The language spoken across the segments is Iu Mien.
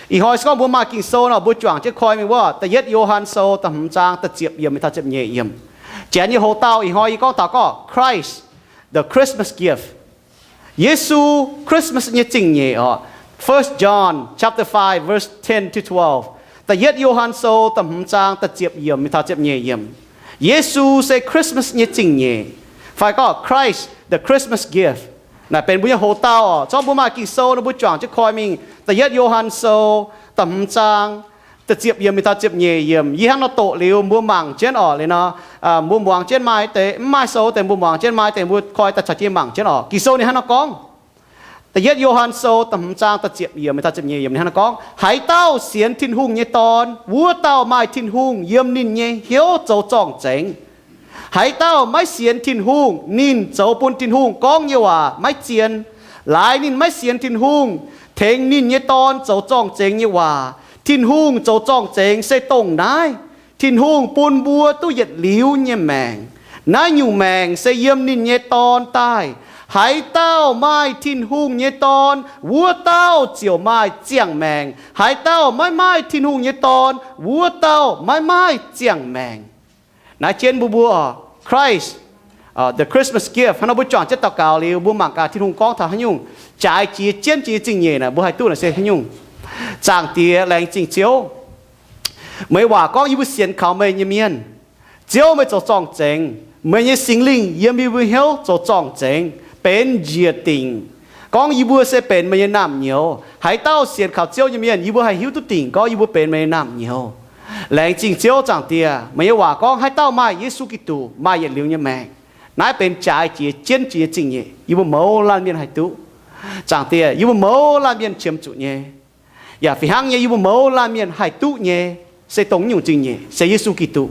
Ih hnoi se gorngv mbuo maaih Ging-Sou nor, mbuo juangc jienv koi mingh wuov, Da'yietv Yo^han Sou da'hmz zaang da'ziepc yiemc mingh taux ziepc nyeic yiemc. Janx nyei houx-dauh ih hnoi yie gorngv taux gorngv Christ, the Christmas gift. Yesu, Christmas nyei zingh nyeic oc. First John chapter five, verse ten to twelve. Da'yietv Yo^han Sou da'hmz zaang da'ziepc yiemc mingh taux ziepc nyeic yiemc. Yesu se Christmas nyei zingh nyeic, fai gorngv Christ, the Christmas gift. Naaic benx mbuo nyei houx-dauh oc. Zorqv mbuo maaih Ging-Sou nor, mbuo juangc jienv koi mingh Da'yietv Yo^han Sou da'hmz zaang da'ziepc yiemc mingh taux ziepc nyeic yiemc. Yie hnangv nor doqc liuz mbuo mangc jienv oc. Liuz nor, mbuo muangx jienv maaih deix, mv maaih sou deix mbuo muangx jienv, maaih deix mbuo koi daaih caux jienv mangc jienv oc. Ging-Sou ninh hnangv nor gorngv, Da'yietv Yo^han Sou da'hmz zaang da'ziepc yiemc mingh taux ziepc nyeic yiemc ninh hnangv nor gorngv, haaix dauh sienx Tin-Hungh nyei Dorn, wuov dauh maaih Tin-Hungh yiem ninh nyei hnyouv zoux zorng-zengx. Haaix dauh maiv sienx Tin-Hungh, ninh zoux bun Tin-Hungh gorngv nyei waac maiv zien, laaix ninh maiv sienx Tin-Hungh tengx ninh nyei Dorn zoux zorng-zengx nyei waac. Tin-Hungh zoux zorng-zengx se dongh naaiv, Tin-Hungh bun mbuo duqv yietc liuz nyei maengc. Naaiv nyungc maengc se yiem ninh nyei Dorn daaih. Haaix dauh maaih Tin-Hungh nyei Dorn, wuov dauh ziouc maaih ziangh maengc. Haaix dauh maiv maaih Tin-Hungh nyei Dorn, wuov dauh maiv maaih ziangh maengc. Naaiv jienv mbuo mbuo, Christ, the Christmas gift. Hnangv nor mbuo juangc jienv daux gaux liuz, mbuo mangc gaax Tin-Hungh gorngv taux haaix nyungc jaaix jiex jienv jiex nyei zingh nyeic naaic mbuo haih duqv naaic se haaix nyungc. Zaangc Diex, laengz zingh Ziouv, meih nyei waac gorngv, yie mbuo sienx kaux meih nyei mienh, Ziouv, meih zoux zorng-zengx. Meih nyei Singx Lingh yiem yie mbuo hnyouv zoux zorng-zengx, benx njiec dingc gorngv yie mbuo se benx meih nyei naamh nyouz. Haaix dauh sienx kaux Ziouv nyei mienh, yie mbuo haih hiuv duqv dingc gorngv yie mbuo benx meih nyei naamh nyouz. Laengz zingh Ziouv, Zaangc Diex, meih nyei waac gorngv haaix dauh maaih Yesu Giduc maaih yietc liuz nyei maengc. Naaiv benx jaaix jiex jienv jiex nyei zingh nyeic, yie mbuo mouz laanh mienh haih duqv. Zaangc Diex, yie mbuo mouz laanh mienh qiemx zuqc nyei. Yaac fih hnangv nyei, yie mbuo mouz laanh mienh haih duqv nyei se dongh nyungc zingh nyeic, se Yesu Giduc.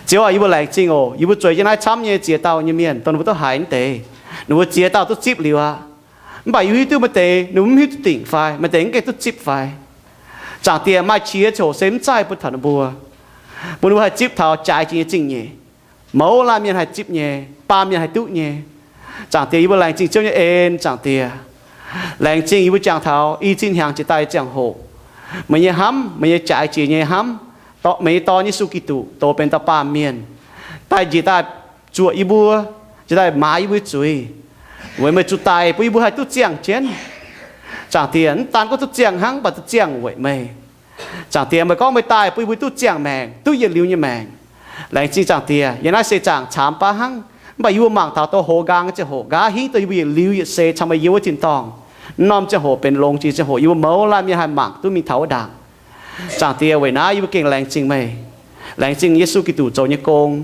Ziouv aac, yie mbuo laengz zingh oc. Yie mbuo zueiz jienv naaiv camv nyei ziex dauh nyei mienh, dongh ninh mbuo duqv haiz mv deix, ninh mbuo ziex dauh duqv zipv liuz aqv. Mv baac yie hiuv duqv maaih deix ninh mbuo mv hiuv duqv dingc fai maaih deix mv gaengh duqv zipv fai. Zaangc Diex, maaih qiex ziouc se mv zaih bun taux ninh mbuo, bun ninh mbuo haih zipv taux jaaix jiex nyei zingh nyeic. Mouz laanh mienh haih zipv nyei, baamh mienh haih duqv nyei. Zaangc Diex, yie mbuo laengz zingh Ziouv nyei en. Zaangc Diex, laengz zingh yie mbuo jangx taux i cin hnyangx jiex daaih ziangh hoc, meih nyei hnamv, meih nyei jaaix jiex nyei hnamv, meih nyei Dorn, Yesu Giduc, dox benx dauh baamh mienh daaih njiec daaih zuoqc yie mbuo, njiec daaih maaiz yie mbuo zuiz, weic meih zuqc daic bun yie mbuo haih duqv ziangh jienv. Zaangc Diex, mv daan gorngv duqv ziangh hnangv, mv baac duqv ziangh weic meih. Zaangc Diex, meih gorngv meih daaih bun yie mbuo duqv ziangh maengc, duqv yietc liuz nyei maengc. Laengz zingh Zaangc Diex, yiem naaiv seix zaangc caamx baav hnangv, mv baac yie mbuo mangc taux douz hoz nqaang ziangh hoc nqa'haav hingv duqv yie mbuo yietc liuz yietc seix caux meih yiem wuov tin-dorngh. Mv norm ziangh hoc benx longx jiex ziangh hoc, yie mbuo mouz laanh mienh haih mangc duqv mingh taux wuov ndaangc. Zaangc Diex, weic naaiv yie mbuo gengh laengz zingh meih, laengz zingh Yesu Giduc zoux nyei gong,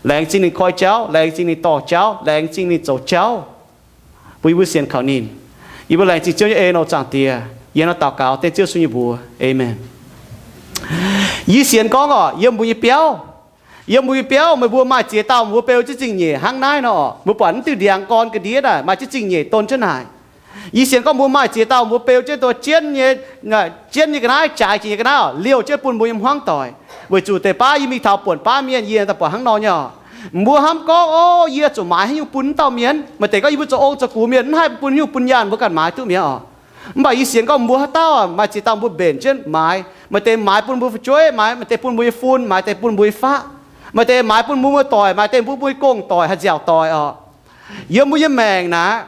laengz zingh ninh koi jauv, laengz zingh ninh dorh jauv, laengz zingh ninh zoux jauv bun yie mbuo sienx kaux ninh. Yie mbuo laengz zingh Ziouv nyei en oc. Zaangc Diex, yie nor daux gaux dengv Ziouv Yesu nyei mbuox, aamen. Yie sienx gorngv oc, yiem mbuo nyei biauv, yiem mbuo nyei biauv meih mbuo maaih ziex dauh mbuo beu jienv zingh nyeic hnangv naaiv nor oc. Mbuo buatc naaiv diuh ndiangx gorn ga'ndiev naaic maaih jienv zingh nyeic don jienv naaic. Yie sienx gorngv mbuo maaih ziex dauh mbuo beu jienv dongh jienv nyei, jienv nyei ga'naaiv, jaaix jiex nyei ga'naaiv oc, liouh jienv bun mbuo nyei hmuangv doic. Weic zuqc deix baav yie mingh taux buonc baav mienh, yie daaih buatc hnangv nor nyei oc. Mbuo hnamv gorngv, o, yie zuqc maaiz haaix nyungc bun wuov dauh mienh. Maaih deix gorngv yie mbuo zoux ong zoux gux mienh, mv haih bun haaix nyungc bun nyaanh mbuo ganh maaiz duqv mi'aqv oc. Mv baac yie sienx gorngv mbuo haaix dauh maaih ziex dauh mbuo mbenc jienv maaiz. Maaih deix maaiz bun mbuo fu'jueiv, maaiz, maaih deix bun mbuo nyei fun, maaih deix bun mbuo nyei faqv, maaih deix maaiz bun mbuo muoz-doic, maaih deix bun mbuo nyei gong-doic, haih nziaauc doic oc. Yiem mbuo nyei maengc naaic,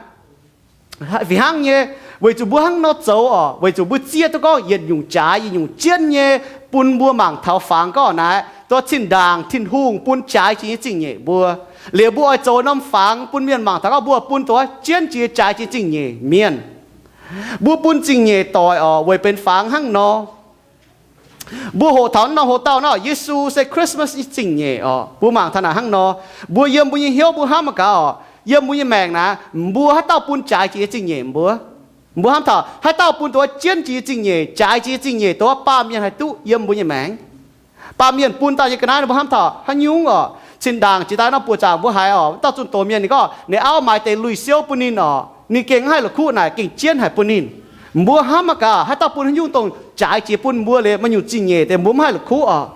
fih hnangv nyei, weic zuqc mbuo hnangv nor zoux oc, weic zuqc mbuo zieqv duqv gorngv yietc nyungc jaaix yietc nyungc jienv nyei bun mbuo mangc taux fangx gorngv naaic, dongh cin-ndaangc Tin-Hungh bun jaaix jiex nyei zingh nyeic mbuo. Liuz mbuo oix zoux norm fangx bun mienh mangc taux gorngv mbuo bun dongh jienv jiex jaaix jiex zingh nyeic mienh. Mbuo bun zingh nyeic doic oc, weic benx fangx hnangv nor. Mbuo hoqc taux norm hoc-dauh nor, Yesu se Christmas nyei zingh nyeic oc. Mbuo mangc taux naaic hnangv nor, mbuo yiem mbuo nyei hnyouv mbuo hnamv mangc gaax oc, yiem mbuo nyei maengc naaic, mbuo haaix dauh bun jaaix jiex nyei zingh nyeic mbuo? Mbuo hnamv taux haaix dauh bun dongh jienv jiex nyei zingh nyeic, jaaix jiex nyei zingh nyeic dongh baamh mienh haih duqv yiem mbuo nyei maengc? Baamh mienh bun daaih nyei ga'naaiv nor, mbuo hnamv taux haaix nyungc oc? Cin-ndaangc jiex daaih nor, buoz zaangc mbuo haiz oc, wuov dauh zunh doz mienh ninh gorngv ninh auv maaiz deix lui siouv bun ninh oc, ninh gengh mv haih la'kuqv naaic gengh jienv haic bun ninh. Mbuo hnamv mangc gaax, haaix dauh bun haaix nyungc dongh jaaix jiex bun mbuo liuz maaih nyungc zingh nyeic deix mbuo mv haih la'kuqv oc.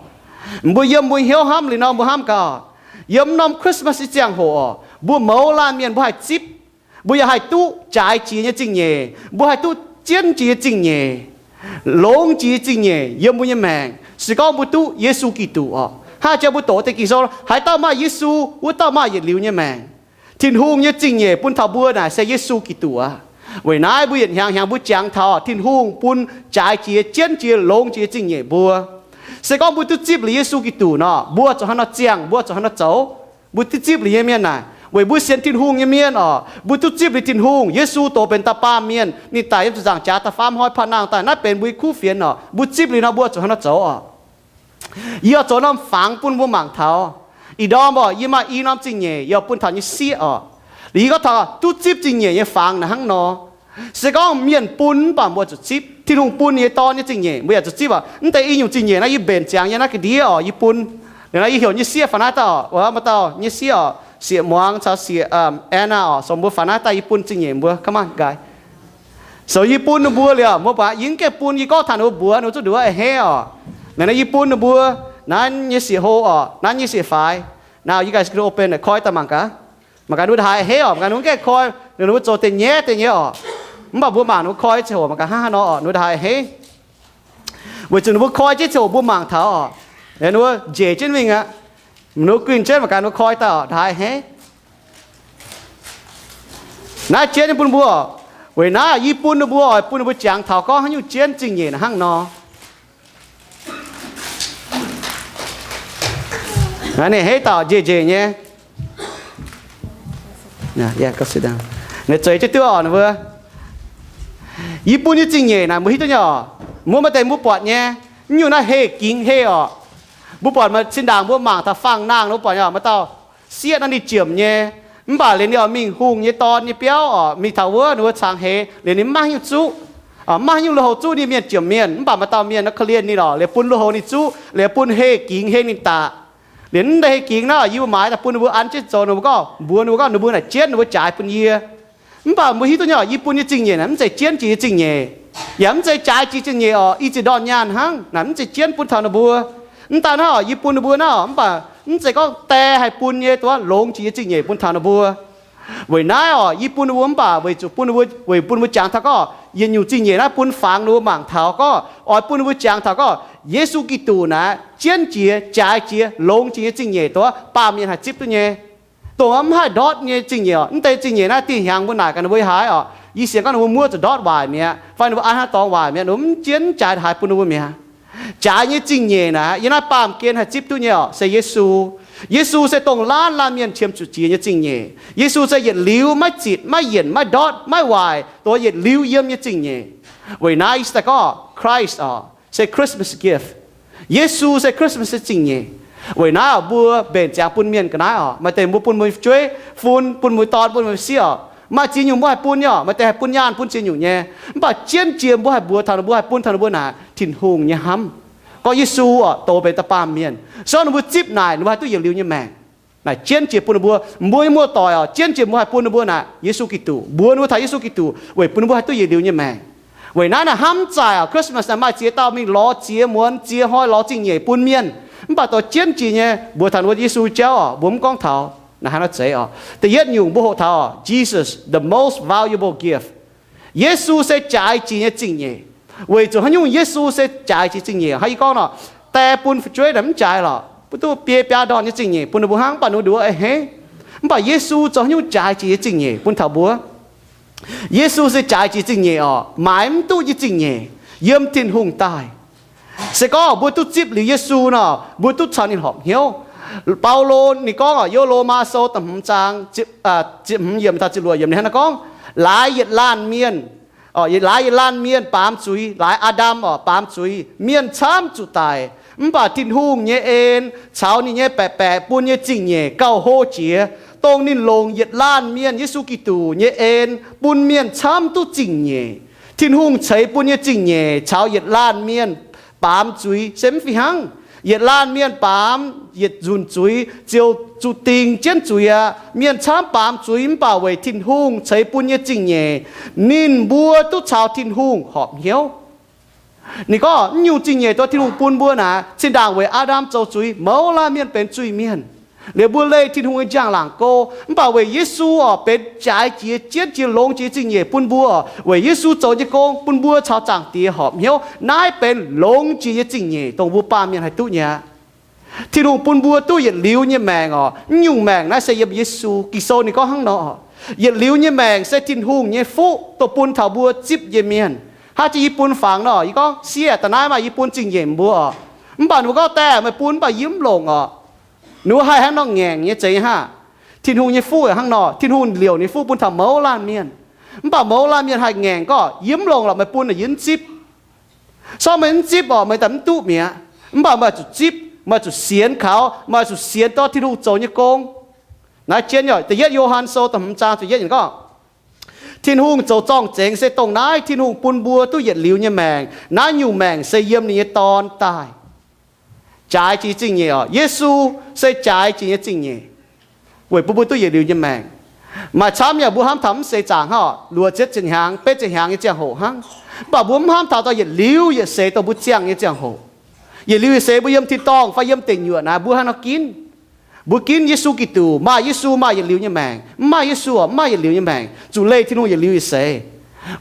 Mbuo yiem mbuo hnyouv hnamv liuz nor, mbuo hnamv gaax, yiem norm Christmas nyei ziangh hoc oc, mbuo mouz laanh mienh mbuo haih zipv, mbuo yaac haih duqv jaaix jiex nyei zingh nyeic, mbuo haih duqv jienv jiex nyei zingh nyeic. longx jiex nyei zingh nyeic yiem mbuo nyei maengc. Se gorngv mbuo duqv Yesu Giduc orqc, hnangv jang mbuo doqc deix Ging-Sou, haaix dauh maaih Yesu, wuov dauh maaih yietc liuz nyei maengc. Tin-Hungh nyei zingh nyeic bun taux mbuo naaic se Yesu Giduc aqv. Weic naaiv mbuo yietc hnyangx hnyangx mbuo jangx taux Tin-Hungh bun jaaix jiex, jienv jiex, longx jiex nyei zingh nyeic mbuo. Se gorngv mbuo duqv zipv liuz Yesu Giduc nor, mbuo zuqc hnangv nor ziangh, mbuo zuqc hnangv nor zoux. Mbuo duqv zipv liuz nyei mienh naaic, weic mbuo sienx Tin-Hungh nyei mienh orqc, mbuo duqv zipv liuz Tin-Hungh, Yesu doz benx da'baamh mienh, ninh daic yiem ziepc nzaangc jaax da'faam hnoi panh nangh daaih, naaiv benx mbuo nyei kuv fienx orqc. Mbuo zipv liuz nor, mbuo zuqc hnangv nor zoux orqc. Yie oix zoux norm fangx bun mbuo mangc taux. Ih ndorm orqc, yie maaih i norm zingh nyeic yie oix bun taux nyei sieqv orqc. Liuz yie gorngv taux duqv zipv zingh nyeic nyei fangx naaic hnangv nor. Se gorngv mienh bun mv baac mbuo zuqc zipv. Tin-Hungh bun nyei, dorn nyei zingh nyeic mbuo yaac zuqc zipv orqc. Mv deix i nyungc zingh nyeic naaiv yie mbenc ziangx yiem naaiv ga'ndiev orqc, yie bun. Liuz naaiv yie heuc nyei sieqv faaux naaiv daaih orqc, maaih dauh nyei sieqv orqc, sieqv muangx caux sieqv Anna orqc, sou mbuo faaux naaiv daaih yie bun zingh nyeic mbuo, come on guys. Sou yie bun ninh mbuo liuz, mbuo baac yie mv gaengh bun, yie gorngv taux ninh mbuo mbuox ninh mbuo zuqc nduov a'hneiv orqc. Naaiv yie bun ninh mbuo, naaiv nyei sieqv hlo orqc, naaiv nyei sieqv faix. Now you guys can open, koi daaih mangc gaax. Mangc gaax ninh mbuo haaix a'hneiv orqc, mangc gaax ninh mbuo gaengh koi, ninh mbuo zoux deix nyaiv deix nyei orqc. Mv baac mbuo mangc ninh mbuo koi ziangh hoc mangc gaax hnangv haaix nor orqc, ninh mbuo haaix a'hneiv. Weic zuqc ninh mbuo koi jienv ziangh hoc mbuo mangc taux orqc, ninh mbuo njiec jienv mingh aqv. Ninh mbuo guinh jienv mangc gaax ninh mbuo koi daaih orqc, haaix a'hneiv. Naaiv jienv nyei bun mbuo. Weic naaiv yie bun ninh mbuo oix bun ninh mbuo jangx taux gorngv haaix nyungc jienv zingh nyeic naaic hnangv nor. Ninh haaix dauh njiec njiec nyei. Ninh zueiz jienv duqv orqc, ninh mbuo. Yie bun nyei zingh nyeic naaic mbuo hiuv duqv nyei orqc. Mbuo maaih deix mbuo buatc nyei, nyungc naaiv heh gingx heh orqc. Mbuo buatc maaih zinh ndaangc mbuo mangc taux fangx nangh, mbuo buatc nyei orqc, maaih dauh sieqv naaiv ninh jiemc nyei. Mv baac liuz ninh oix mingh hungh nyei dorn nyei biauv orqc, mingh taux wuov ninh mbuo cangx heix, liuz ninh mv maaih haaix nyungc zuqv, mv maaih haaix nyungc lui-houx zuqv ninh, mienh jiemc mienh. Mv baac maaih dauh mienh naaiv korv-lienh ninh orqc, liuz bun lui-houx ninh zuqv, liuz bun heh gingx heh ninh daqc. Liuz naaiv heh gingx naaiv yie mbuo maaiz daaih bun ninh mbuo an jienv zoux, ninh mbuo gorngv, mbuox ninh mbuo gorngv, ninh mbuo naaic jienv ninh mbuo jaaix bun yie. Mv baac mbuo hiuv duqv nyei orqc, yie bun nyei zingh nyeic naaic mv zeiz jienv jiex nyei zingh nyeic, yaac mv zeiz jaaix jiex zingh nyeic orqc, i ziex ndorn nyaanh hnangv. Naaic mv zeiz jienv bun taux ninh mbuo. Mv daan hnangv orqc, yie bun ninh mbuo naaiv orqc, mv baac mv zeiz gorngv die haih bun nyei, dongh longx jiex nyei zingh nyeic bun taux ninh mbuo. Weic naaiv orqc, yie bun ninh mbuo mv baac weic zuqc bun ninh mbuo, weic bun ninh mbuo jangx taux gorngv yietc nyungc zingh nyeic naaiv bun fangx ninh mbuo mangc taux gorngv, oix bun ninh mbuo jangx taux gorngv Yesu Giduc naaiv jienv jiex, jaaix jiex, longx jiex nyei zingh nyeic, dongh baamh mienh haih zipv duqv nyei. Dongh mv haih ndortv nyei zingh nyeic orqc, mv deix zingh nyeic naaiv diuh hnyangx mbuo naaic gaax ninh mbuo haaix orqc, yie sienx gorngv ninh mbuo muoqv zuqc ndortv waaic mi'aqv, fai ninh mbuo an haaix dorngx waaic mi'aqv, ninh mbuo mv jienv jaaix haaix bun ninh mbuo mi'aqv. Jaaix nyei zingh nyeic naaiv, yiem naaiv baamh gen haih zipv duqv nyei orqc, se Yesu. Yesu se dongh laanh laanh mienh qiemx zuqc jiex nyei zingh nyeic. Yesu se yietc liuz maiv zitc, maiv yienc, maiv ndortv, maiv waaic, dongh yietc liuz yiem nyei zingh nyeic. Weic naaiv yie se daaih gorngv Christ orqc, se Christmas gift. Yesu se Christmas nyei zingh nyeic. Weic naaiv orqc, mbuo mbenc ziangx bun mienh ga'naaiv orqc, maaih deix mbuo bun mbuo fu'jueiv fun, bun mbuo dorn, bun mbuo sieqv orqc. Maaih ziex nyungc mbuo haih bun nyei orqc, maaih deix haih bun nyaanh, bun ziex nyungc nyei. Mv baac jienv jiex mbuo haih mbuox taux ninh mbuo, haih bun taux ninh mbuo naaic Tin-Hungh nyei hnamv. Gorngv Yesu orqc, doz benx da'baamh mienh. Se gorngv ninh mbuo zipv naaic, ninh mbuo haih duqv yietc liuz nyei maengc. Naaic jienv jiex bun ninh mbuo, mbuo nyei muoz-doic orqc, jienv jiex mbuo haih bun ninh mbuo naaic Yesu Giduc, mbuox ninh mbuo taux Yesu Giduc weic bun ninh mbuo haih duqv yietc liuz nyei maengc. Weic naaiv naaic hnamv zaaic orqc, Christmas naaic maaih ziex dauh mingh lorz ziex muonz ziex hnoi lorz zingh nyeic bun mienh. Mv baac doz jienv jiex nyei mbuox taux ninh mbuo Yesu jauv orqc, mbuo mv gorngv taux. Naaic hnangv nor zeiz orqc. Da'yietv nyungc mbuo hoqc taux orqc, Jesus, the most valuable gift. Yesu se jaaix jiex nyei zingh nyeic. Weic zuqc haaix nyungc Yesu se jaaix jiex zingh nyeic? Hnangv yie gorngv nor, die bun fu'jueiv naaic mv jaaix lorqc, mbuo duqv biei biaa ndorn nyei zingh nyeic bun ninh mbuo hnangv, mv baac ninh mbuo nduov a'hneiv. Mv baac Yesu zoux haaix nyungc jaaix jiex nyei zingh nyeic bun taux mbuo? Yesu se jaaix jiex zingh nyeic orqc, maaiz mv duqv nyei zingh nyeic yiem Tin-Hungh daaih. Se gorngv mbuo duqv zipv liuz Yesu nor, mbuo duqv caux ninh horpc hnyouv. Baulo ninh gorngv orqc, yiem Lomaa Sou da'hmz zaang, ziepc hmz yiemc taux ziepc luoqc yiemc ninh hnangv naaiv gorngv, laaix yietc laanh mienh, laaix yietc laanh mienh baamz zuiz, laaix Aa^ndam orqc baamz zuiz, mienh camv zuqc daic. Mv baac Tin-Hungh nyei en caux ninh nyei baeqc baeqc bun nyei zingh nyeic gauh hlo jiex, dongh ninh longc yietc laanh mienh, Yesu Giduc, nyei en bun mienh camv duqv zingh nyeic. Tin-Hungh ceix bun nyei zingh nyeic caux yietc laanh mienh baamz zuiz se mv fih hnangv. Yietc laanh mienh baamz yietc nzunc zuiz ziouc zuqc dingc jienv zuiz aqv. Mienh camv baamz zuiz mv baac weic Tin-Hungh ceix bun nyei zingh nyeic, ninh mbuo duqv caux Tin-Hungh horpc hnyouv. Ninh gorngv, mv nyungc zingh nyeic dongh Tin-Hungh bun mbuo naaic, zinh ndaangc weic Aa^ndam zoux zuiz, mouz laanh mienh benx zuiz-mienh. Liuz mbuo leih Tin-Hungh nyei njang-laangc go, mv baac weic Yesu oc benx jaaix jiex, jienv jiex, longx jiex nyei zingh nyeic bun mbuo oc. Weic Yesu zoux nyei gong bun mbuo caux Zaangc Diex horpc hnyouv, naaiv benx longx jiex nyei zingh nyeic dongh mbuo baamh mienh haih duqv nyei aqv. Tin-Hungh bun mbuo duqv yietc liuz nyei maengc oc. Mv nyungc maengc naaiv se yiem Yesu. Ging-Sou ninh gorngv hnangv nor, yietc liuz nyei maengc se Tin-Hungh nyei fuqv dongh bun taux mbuo zipv nyei mienh. Hnangv jiex yie bun fangx nor, yie gorngv, Sieqv, da'naaiv maaih yie bun zingh nyeic mbuo oc. Mv baac ninh mbuo gorngv, Daaih meih bun, mv baac yie mv longc oc. Ninh mbuo haih hnangv nor ngaengc nyei zeiz nyei hnangv. Tin-Hungh nyei fuqv hnangv nor, Tin-Hungh liouc ninh fuqv bun taux mouz laanh mienh. Mv baac mouz laanh mienh haih ngaengc gorngv, Yie mv longc lorqc, meih bun naaic yie mv zipv. Sorng meih mv zipv oc, meih daaih mv duqv mi'aqv. Mv baac meih zuqc zipv, meih zuqc sienx kaux, meih zuqc sienx dorh Tin-Hungh zoux nyei gong. Naaiv jienv, Da'yietv Yo^han Sou da'hmz zaang ziepc yietv yienc gorngv, Tin-Hungh zoux zorng-zengx se dongh naaiv, Tin-Hungh bun mbuo duqv yietc liuz nyei maengc. Naaiv nyungc maengc se yiem ninh nyei Dorn daaih. Jaaix jiex zingh nyeic oc. Yesu se jaaix jiex nyei zingh nyeic weic bun mbuo duqv yietc liuz nyei maengc. Maaih camv yaac mbuo hnamv taux mv seix zaangc hnangv, luoqc ziepc ziepc hnyangx, betv ziepc hnyangx nyei ziangh hoc hnangv. Mv baac mbuo mv hnamv taux dorh yietc liuz yietc seix dongh mbuo ziangh nyei ziangh hoc. Yietc liuz yietc seix mbuo yiem tin-dorngh fai yiem deic nyuoqc naaic, mbuo hnangv nor ginv. Mbuo ginv Yesu Giduc, maaih Yesu maaih yietc liuz nyei maengc. Mv maaih Yesu, mv maaih yietc liuz nyei maengc. Zuqc leih Tin-Hungh yietc liuz yietc seix.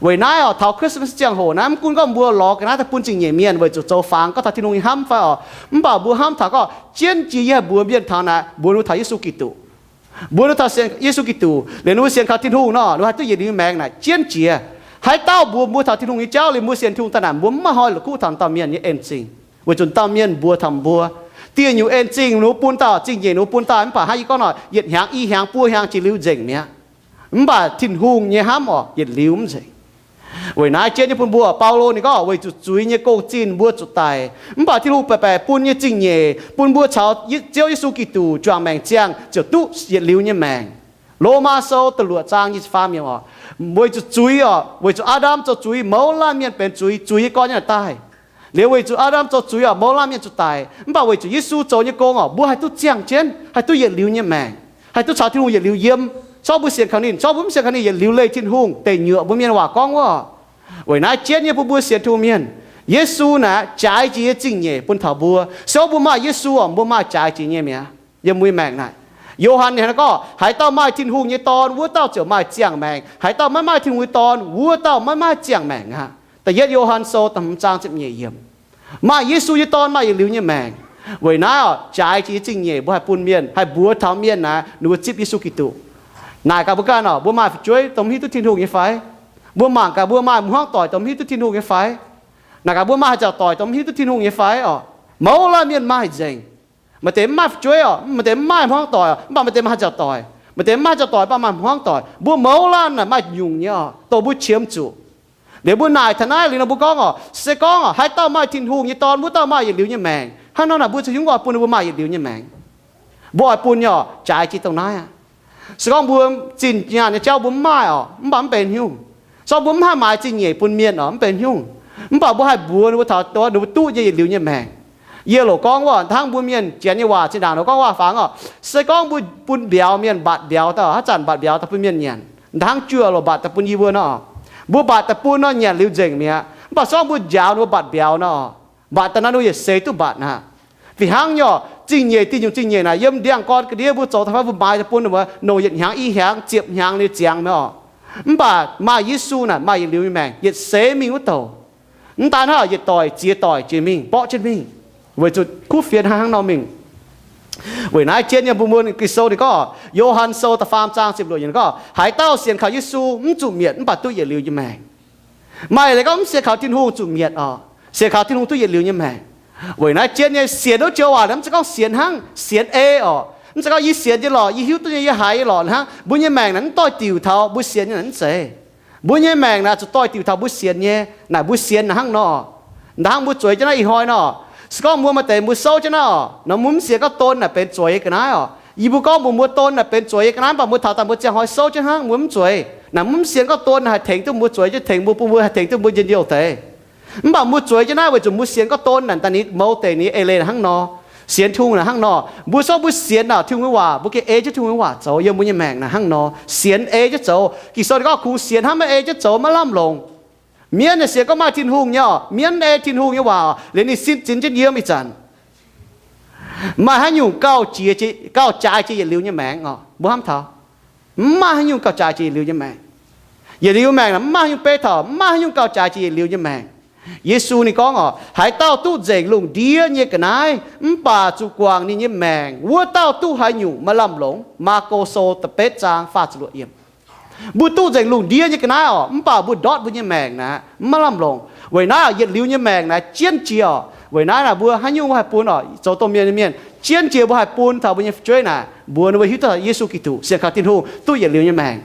Weic naaiv oc, taux Christmas ziangh hoc naaiv, mv gunv gorngv mbuo lorz ga'naaiv daaih bun zingh nyeic mienh weic zuqc zoux fangx gorngv taux Tin-Hungh nyei hnamv fai oc, mv baac mbuo hnamv taux gorngv jienv jiex yie haih mbuox mienh taux naaic, mbuox ninh mbuo taux Yesu Giduc. Mbuox ninh mbuo taux sienx Yesu Giduc, liuz ninh mbuo sienx kaux Tin-Hungh nor, ninh mbuo haih duqv yietc liuz maengc naaic jienv jiex. Haaix dauh mbuox mbuo taux Tin-Hungh nyei jauv, liuz mbuo sienx Tin-Hungh daaih naaic, mbuo mv maaih hnoi la'kuqv taux dauh mienh nyei en-zingh, weic zuqc dauh mienh mbuox taux mbuo, dieh nyungc en-zingh ninh mbuo bun daaih, zingh nyeic ninh mbuo bun daaih, mv baac hnangv yie gorngv nor, yietc hnyangx, i hnyangx, buo hnyangx jiex liuz nzengc mi'aqv. Mv baac Tin-Hungh nyei hnamv oc, yietc liuz mv nzengc. Weic naaiv jienv nyei bun mbuo, Baulo ninh gorngv, weic zuqc zuiz nyei gong-zinh mbuo zuqc daic, mv baac Tin-Hungh baeqc baeqc bun nyei zingh nyeic bun mbuo caux Ziouv Yesu Giduc juangc maengc ziangh ziouc duqv yietc liuz nyei maengc. Lomaa Sou da'luoqc zaang nyic ziepc faam yiemc oc, weic zuqc zuiz oc, weic zuqc Aa^ndam zoux zuiz, mouz laanh mienh benx zuiz, zuiz nyei gorn nyei daaih. Liuz weic zuqc Aa^ndam zoux zuiz oc, mouz laanh mienh zuqc daic. Mv baac weic zuqc Yesu zoux nyei gong oc, mbuo haih duqv ziangh jienv, haih duqv yietc liuz nyei maengc, haih duqv caux Tin-Hungh yietc liuz yiem. Sorng mbuo sienx kaux ninh, sorng mbuo mv sienx kaux ninh, yietc liuz leih Tin-Hungh deic nyuoqc, mbuo mienh waac gorngv wuov. Weic naaiv jienv nyei bun mbuo sienx Tin-Hungh mienh, Yesu naaic jaaix jiex nyei zingh nyeic bun taux mbuo. Se gorngv mbuo maaih Yesu oc, mbuo maaih jaaix jiex nyei mi'aqv yiem mbuo nyei maengc naaic. Yo^han ninh hnangv naaiv gorngv, haaix dauh maaih Tin-Hungh nyei Dorn, wuov dauh ziouc maaih ziangh maengc. Haaix dauh maiv maaih Tin-Hungh nyei Dorn, wuov dauh maiv maaih ziangh maengc aqv. Da'yietv Yo^han Sou da'hmz zaang ziepc nyeic yiemc. Maaih Yesu nyei Dorn maaih yietc liuz nyei maengc. Weic naaiv oc, jaaix jiex nyei zingh nyeic mbuo haih bun mienh, haih mbuox taux mienh naaic ninh mbuo zipv Yesu Giduc. Naaic gaax mbuo ganh oc, mbuo maaih fu'jueiv dongh mv hiuv duqv Tin-Hungh nyei fai? Mbuo mangc gaax mbuo maaih hmuangv doic dongh mv hiuv duqv Tin-Hungh nyei fai? Naaic gaax mbuo maaih haaix nzauc doic dongh mv hiuv duqv Tin-Hungh nyei fai oc? Mouz laanh mienh maaih nzengc. Maaih deix mv maaih fu'jueiv oc, maaih deix mv maaih hmuangv doic oc, mv baac maaih deix maaih haaix nzauc doic. Maaih deix mv maaih haaix nzauc doic, mv baac maaih hmuangv doic. Mbuo mouz laanh naaic maaih nyungc nyei oc, dongh mbuo qiemx zuqc. Liuz mbuo naaic taux naaiv liuz nor mbuo gorngv oc, se gorngv oc, haaix dauh maaih Tin-Hungh nyei Dorn, wuov dauh maaih yietc liuz nyei maengc. Hnangv nor naaic mbuo za'gengh oix bun ninh mbuo maaih yietc liuz nyei maengc. Mbuo oix bun nyei oc, jaaix jiex dongh naaiv aqv. Se gorngv mbuo zinh nyaanh nyei jauv mbuo mv maaih oc, mv baac mv benx haaix nyungc. Se gorngv mbuo mv haih maaiz zingh nyeic bun mienh oc, mv benx haaix nyungc. Mv baac mbuo haih mbuox ninh mbuo taux ninh mbuo duqv nyei yietc liuz nyei maengc. Yie loc gorngv wuov, hnangv mbuo mienh janx nyei waac zinh ndaangc nor gorngv waac-fangx oc, se gorngv mbuo bun mbiauz mienh mbatc mbiauz daaih, haaix zanc mbatc mbiauz daaih bun mienh nyanc, hnangv juoh loc mbatc daaih bun yie mbuo nor, mbuo mbatc daaih bun nor nyanc liuz nzengc mi'aqv. Mv baac se gorngv mbuo njaaux ninh mbuo mbatc mbiauz nor, mbatc daaih naaiv ninh mbuo yietc seix duqv mbatc aqv. Fih hnangv nyei oc, zingh nyeic, diuh nyungc zingh nyeic naaic yiem ndiangx-gorn ga'ndiev mbuo zoux daaih fai mbuo maaiz daaih bun ninh mbuo nongc yietc hnyangx, i hnyangx, ziepc hnyangx liuz ziangx mi'aqv oc. Mv baac maaih Yesu naaic maaih yietc liuz nyei maengc, yietc seix mingh wuov douc. Mv daan hnangv, yietc doic ziex doic jiex mingh, mborqv jienv mingh, weic zuqc kuv fienx hnangv hnangv nor mingh. Weic naaiv jienv nyei mbuo mbuo Ging-Sou ninh gorngv, Yo^han Sou da'faam zaang ziepc luoqc yiemc gorngv, haaix dauh sienx kaux Yesu mv zuqc mietc mv baac duqv yietc liuz nyei maengc. Maaih leiz gorngv mv sienx kaux Tin-Hungh zuqc mietc oc. Sienx kaux Tin-Hungh duqv yietc liuz nyei maengc. Weic naaiv jienv nyei sienx wuov joux waac mv zeiz gorngv sienx hnangv sienx ei oc. Mv zeiz gorngv yie sienx nyei lorqc, yie hiuv duqv nyei, yie haiz nyei lorqc hnangv. Mbuo nyei maengc naaic mv doix-diuc taux mbuo sienx nyei naaic mv zeiz. Mbuo nyei maengc naaic zuqc doix-diuc taux mbuo sienx nyei. Naaic mbuo sienx naaic hnangv nor, hnangv mbuo zueiz jienv naaiv ih hnoi nor, se gorngv mbuo maaih deix mbuo souv jienv naaiv oc, nor mbuo mv sienx gorngv don naaic benx zueiz ga'naaiv oc. Yie mbuo gorngv mbuox mbuo don naaic benx zueiz ga'naaiv, mv baac mbuo taux daaih mbuo ziangh hnoi souv jienv hnangv, mbuo mv zueiz. Naaic mv sienx gorngv don naaic haih tengx duqv mbuo zueiz jienv, tengx mbuo, bun mbuo haih tengx duqv mbuo njien-youh deix. Mv baac mbuo zueiz jienv naaiv weic zuqc mbuo sienx gorngv don naaic daaih ninh mouz deic ninh eix leiz hnangv nor, sienx Tin-Hungh naaic hnangv nor. Mbuo se gorngv mbuo sienx naaic Tin-Hungh nyei waac, mbuo gengh ei jienv Tin-Hungh nyei waac zoux yie mbuo nyei maengc naaic hnangv nor, sienx ei jienv zoux. Ging-Sou ninh gorngv kungx sienx hnangv maiv ei jienv zoux maiv lamh longc. Mienv naaic sienx gorngv maaih Tin-Hungh nyei oc, mienv ei Tin-Hungh nyei waac oc, liuz ninh sin zinx jienv yiem ih zanc. Maaih haaix nyungc gauh jiex, gauh jaaix jiex yietc liuz nyei maengc oc? Mbuo hnamv taux, mv maaih haaix nyungc gauh jaaix jiex yietc liuz nyei maengc. Yietc liuz maengc naaic mv maaih haaix nyungc beiv taux, mv maaih haaix nyungc gauh jaaix jiex yietc liuz nyei maengc. Yesu ninh gorngv oc, haaix dauh duqv nzengc lungh ndiev nyei ga'naaiv mv baac zuqc guangc ninh nyei maengc, wuov dauh duqv haaix nyungc maaih lamh longc. Maako Sou da'betv zaang faah ziepc luoqc yiemc. Mbuo duqv nzengc lungh ndiev nyei ga'naaiv oc, mv baac mbuo ndortv mbuo nyei maengc naaic mv maaih lamh longc. Weic naaiv yietc liuz nyei maengc naaic jienv jiex oc. Weic naaiv naaic mbuo haaix nyungc mbuo haih bun oc? Zoux domh mienh nyei mienh jienv jiex mbuo haih bun taux mbuo nyei fu'jueiv naaic mbuox ninh mbuo hiuv duqv Yesu Giduc, sienx kaux Tin-Hungh, duqv yietc liuz nyei maengc.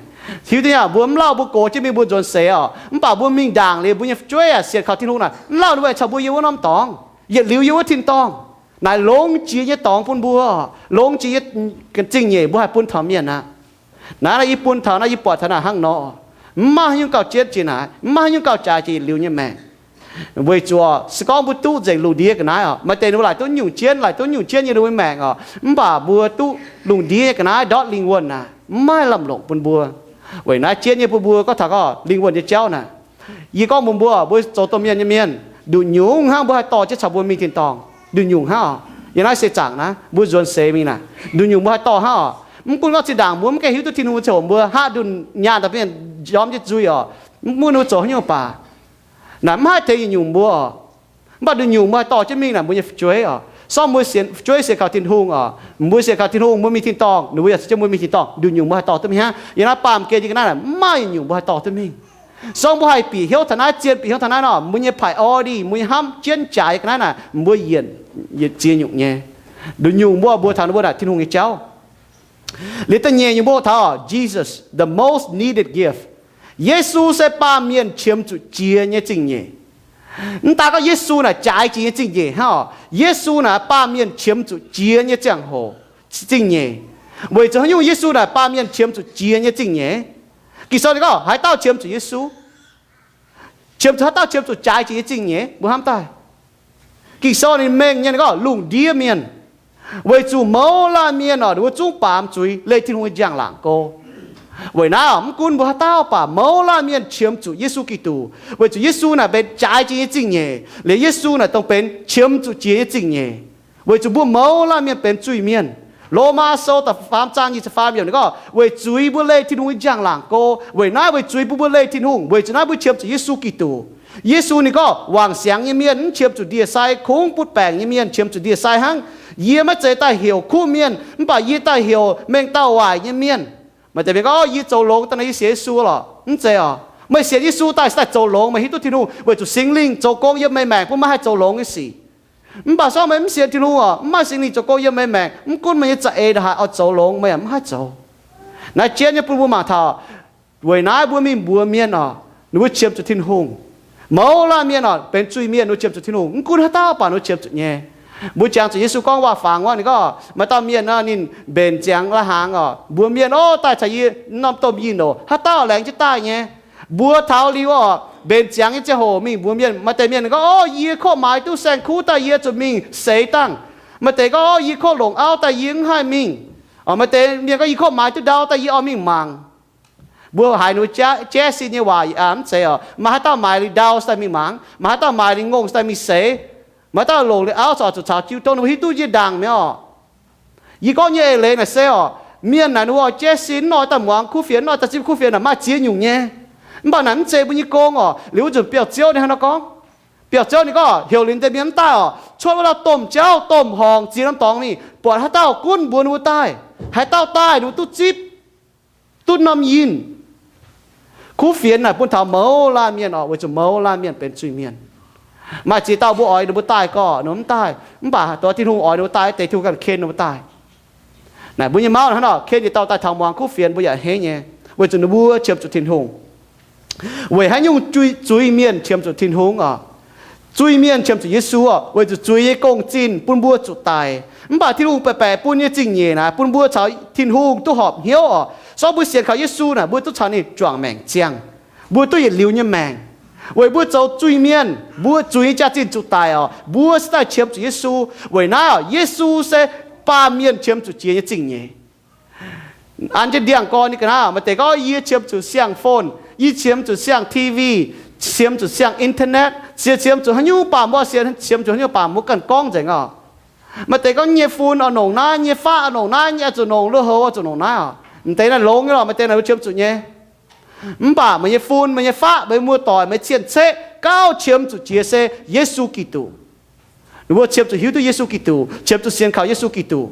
Hiuv duqv nyei, mbuo mv lauh mbuo gox jienv mingh mbuo nzuonx seix oc, mv baac mbuo mingh ndaangc liuz mbuo nyei fu'jueiv aah, sienx kaux Tin-Hungh naaic, mv lauh ninh mbuo aengx caux mbuo yiem wuov norm dorngx, yietc liuz yiem wuov tin-dorngh. Naaic longx jiex nyei dorngx bun mbuo, longx jiex nyei zingh nyeic mbuo haih bun taux mienh aqv. Naaiv naaiv yie bun taux naaiv, yie buatc taux naaic hnangv nor, mv maaih haaix nyungc gauh jienv jiex naaic, mv maaih haaix nyungc gauh jaaix jiex yietc liuz nyei maengc. Weic zuqc se gorngv mbuo duqv nzengc lungh ndiev ga'naaiv oc, maaih deix ninh mbuo laaic duqv nyungc jienv, laaic duqv nyungc jienv nyei ninh mbuo maengc oc, mv baac mbuo duqv lungh ndiev nyei ga'naaiv ndortv lingh wuonh naaic mv maaih lamh longc bun mbuo. Weic naaiv jienv nyei bun mbuo gorngv taux gorngv lingh wuonh nyei jauv naaic, yie gorngv mbuox mbuo, mbuo zoux domh mienh nyei mienh, nduqc nyungc hnangv mbuo haih dorh jienv caux mbuo mingh tin-dorngh. Nduqc nyungc hnangv oc. Yiem naaiv seix zaangc naaiv mbuo nzuonx seix mingh naaic, nduqc nyungc mbuo haih dorh hnangv oc. Mv gunv gorngv zinh ndaangc mbuo mv gaengh hiuv duqv Tin-Hungh ziangh hoc mbuo haav ndunh nyaanh daaih mienh njormv jienv nzuih oc, mv gunv ninh mbuo zoux haaix nyungc baac, naaic mv haih tengx yietc nyungc mbuo oc. Mv baac nduqc nyungc mbuo haih dorh jienv mingh naaic mbuo nyei fu'jueiv oc. Se gorngv mbuo sienx, fu'jueiv sienx kaux Tin-Hungh oc, mbuo sienx kaux Tin-Hungh, mbuo mingh tin-dorngh, ninh mbuo yaac caux jienv mbuo mingh tin-dorngh, nduqc nyungc mbuo haih dorh duqv mingh hnangv. Yiem naaiv baamh gen nyei ga'naaiv naaic mv maaih yietc nyungc mbuo haih dorh duqv mingh. Se gorngv mbuo haih bieqc hnyouv taux naaiv, zien bieqc hnyouv taux naaiv nor, mbuo nyei priority, mbuo nyei hnamv jienv jaaix nyei ga'naaiv naaic mbuo yienc, yietc ziex nyungc nyei. Nduqc nyungc mbuo mbuox taux ninh mbuo naaic Tin-Hungh nyei jauv. Liuz da'nyeic nyungc mbuo taux Jesus, the most needed gift. Yesu se baamh mienh qiemx zuqc jiex nyei zingh nyeic. Mv daaih gorngv Yesu naaic jaaix jiex nyei zingh nyeic hnangv oc. Yesu naaic baamh mienh qiemx zuqc jiex nyei ziangh hoc, zingh nyeic. Weic zuqc haaix nyungc Yesu naaic baamh mienh qiemx zuqc jiex nyei zingh nyeic? Ging-Sou ninh gorngv haaix dauh qiemx zuqc Yesu? Qiemx zuqc, haaix dauh qiemx zuqc jaaix jiex nyei zingh nyeic? Mbuo hnamv daaih, Ging-Sou ninh mengh nyei ninh gorngv lungh ndiev mienh. Weic zuqc mouz laanh mienh oc, ninh mbuo zungv baamz zuiz leih Tin-Hungh nyei njang-laangc go. Weic naaiv oc, mv gunv mbuo haaix dauh baac mouz laanh mienh qiemx zuqc Yesu Giduc, weic zuqc Yesu naaic benx jaaix jiex nyei zingh nyeic, liuz Yesu naaic dongh benx qiemx zuqc jiex nyei zingh nyeic. Weic zuqc mbuo mouz laanh mienh benx zuiz-mienh. Lomaa Sou da'faam zaang nyic ziepc faam yiemc ninh gorngv, weic zuiz mbuo leih Tin-Hungh nyei njang-laangc go. Weic naaiv weic zuiz bun mbuo leih Tin-Hungh, weic zuqc naaiv mbuo qiemx zuqc Yesu Giduc. Yesu ninh gorngv wangc siangx nyei mienh mv qiemx zuqc ndie-sai, kungx butv baengc nyei mienh qiemx zuqc ndie-sai hnangv. Yie maiv zeiz daaih heuc kuv mienh, mv baac yie daaih heuc mengh dauh waaic nyei mienh. Maaih deix mienh gorngv, Yie zoux longx daaih nor yie sienx Yesu lorqc. Mv zeiz oc. Meih sienx Yesu daaih se daaih zoux longx, meih hiuv duqv Tin-Hungh weic zuqc Singx Lingh zoux gong yiem meih maengc bun meih haih zoux longx nyei sic. Mv baac se gorngv meih mv sienx Tin-Hungh oc, mv maaih Singx Lingh zoux gong yiem meih maengc, mv gunv meih nyei za'eix ndongc haaix oix zoux longx, meih yaac mv haih zoux. Naaiv jienv nyei bun mbuo mangc taux, weic naaiv mbuo mingh mbuox mienh oc, ninh mbuo qiemx zuqc Tin-Hungh. Mouz laanh mienh oc, benx zuiz-mienh ninh mbuo qiemx zuqc Tin-Hungh, mv gunv haaix dauh baac ninh mbuo qiemx zuqc nyei. Mbuo jangx zuqc Yesu gorngv waac-fangx wuov, ninh gorngv maaih dauh mienh nor, ninh mbenc ziangx lai-hnaangx oc, mbuox mienh, Ov, daaih caux yie norm domh yinh oc. Haaix dauh laengz jienv daaih nyei? Mbuo taux liuz oc, mbenc ziangx nyei ziangh hoc mingh mbuox mienh. Maaih deix mienh gorngv, Ov, yie kov maaiz duqv saeng-kuv daaih, yie zuqc mingh seix dangh. Maaih deix gorngv, Ov, yie kov longc auv daaih, yie mv haih mingh. Maaih deix mienh gorngv, Yie kov maaiz duqv ndau daaih, yie oix mingh mangc. Mbuo haiz ninh mbuo jaiv sin nyei waac, mv zeiz oc. Maaih haaix dauh maaiz ndau daaih mingh mangc? Maaih haaix dauh maaiz ninh ngongh daaih mingh seix? Maaih haaix dauh longc ninh auv caux zuqc caux jiu tong? Ninh mbuo hiuv duqv yie ndaangc mi'aqv oc. Yie gorngv nyei eix leiz naaic se oc, mienh naaic ninh mbuo oix jaiv sin, mv nor daaih muangx kuv fienx, mv nor daaih zipv kuv fienx naaic maaih ziex nyungc nyei. Mv baac naaic mv zeiz mbuo nyei gong oc. Liuz wuov nzunc biauv-ziouv ninh hnangv nor gorngv. Biauv-ziouv ninh gorngv heuc ninh deix mienh mv daaih oc, cuotv wuov dauh domh jauv domh horngc ziex norm dorngx mingh, buatc haaix dauh gunv mbuox ninh mbuo daaih. Haaix dauh daaih ninh mbuo duqv zipv, duqv norm yinh. Kuv fienx naaic bun taux mouz laanh mienh oc, weic zuqc mouz laanh mienh benx zuiz-mienh. Maaih ziex dauh mbuo oix ninh mbuo daaih gorqv ninh mbuo mv daaih, mv baac dongh Tin-Hungh oix ninh mbuo daaih, deix Tin-Hungh ganh ken ninh mbuo daaih. Naaic mbuo nyei mauv hnangv nor, ken yietc dauh daaih taux muangx kuv fienx, mbuo yaac hneiv nyei, weic zuqc ninh mbuo qiemx zuqc Tin-Hungh. Weic haaix nyungc zuiz-mienh qiemx zuqc Tin-Hungh oc? Zuiz-mienh qiemx zuqc Yesu oc, weic zuqc zuiz nyei gong-zinh bun mbuo zuqc daic. Mv baac Tin-Hungh baeqc baeqc bun nyei zingh nyeic naaic bun mbuo caux Tin-Hungh duqv horpc hnyouv oc. Se gorngv mbuo sienx kaux Yesu naaic, mbuo duqv caux ninh juangc maengc ziangh. Mbuo duqv yietc liuz nyei maengc. Weic mbuo zoux zuiz-mienh, mbuo zuiz nyei jaax-zinh zuqc daic oc, mbuo se daaih qiemx zuqc Yesu. Weic naaiv oc, Yesu se baamh mienh qiemx zuqc jiex nyei zingh nyeic. An jienv ndiangx-gorn nyei ga'naaiv, maaih deix gorngv, Yie qiemx zuqc siang-phone, yie qiemx zuqc siang-TV, qiemx zuqc siang-internet, cie qiemx zuqc haaix nyungc baamh, mbuo sienx qiemx zuqc haaix nyungc baamh, mbuo ganh gorngv nzengc oc. Maaih deix gorngv nyei fun oix nongc naaiv, nyei faqv oix nongc naaiv, nyei oix zuqc nongc lui-houx, oix zuqc nongc naaiv oc. M'deix naaiv longx nyei lorqc, maaih deix naaic mbuo qiemx zuqc nyei. Mv baac meih nyei fun, meih nyei faqv, meih muoz-doic, meih cien-ceqv gauh qiemx zuqc jiex se Yesu Giduc. Ninh mbuo qiemx zuqc hiuv duqv Yesu Giduc, qiemx zuqc sienx kaux Yesu Giduc,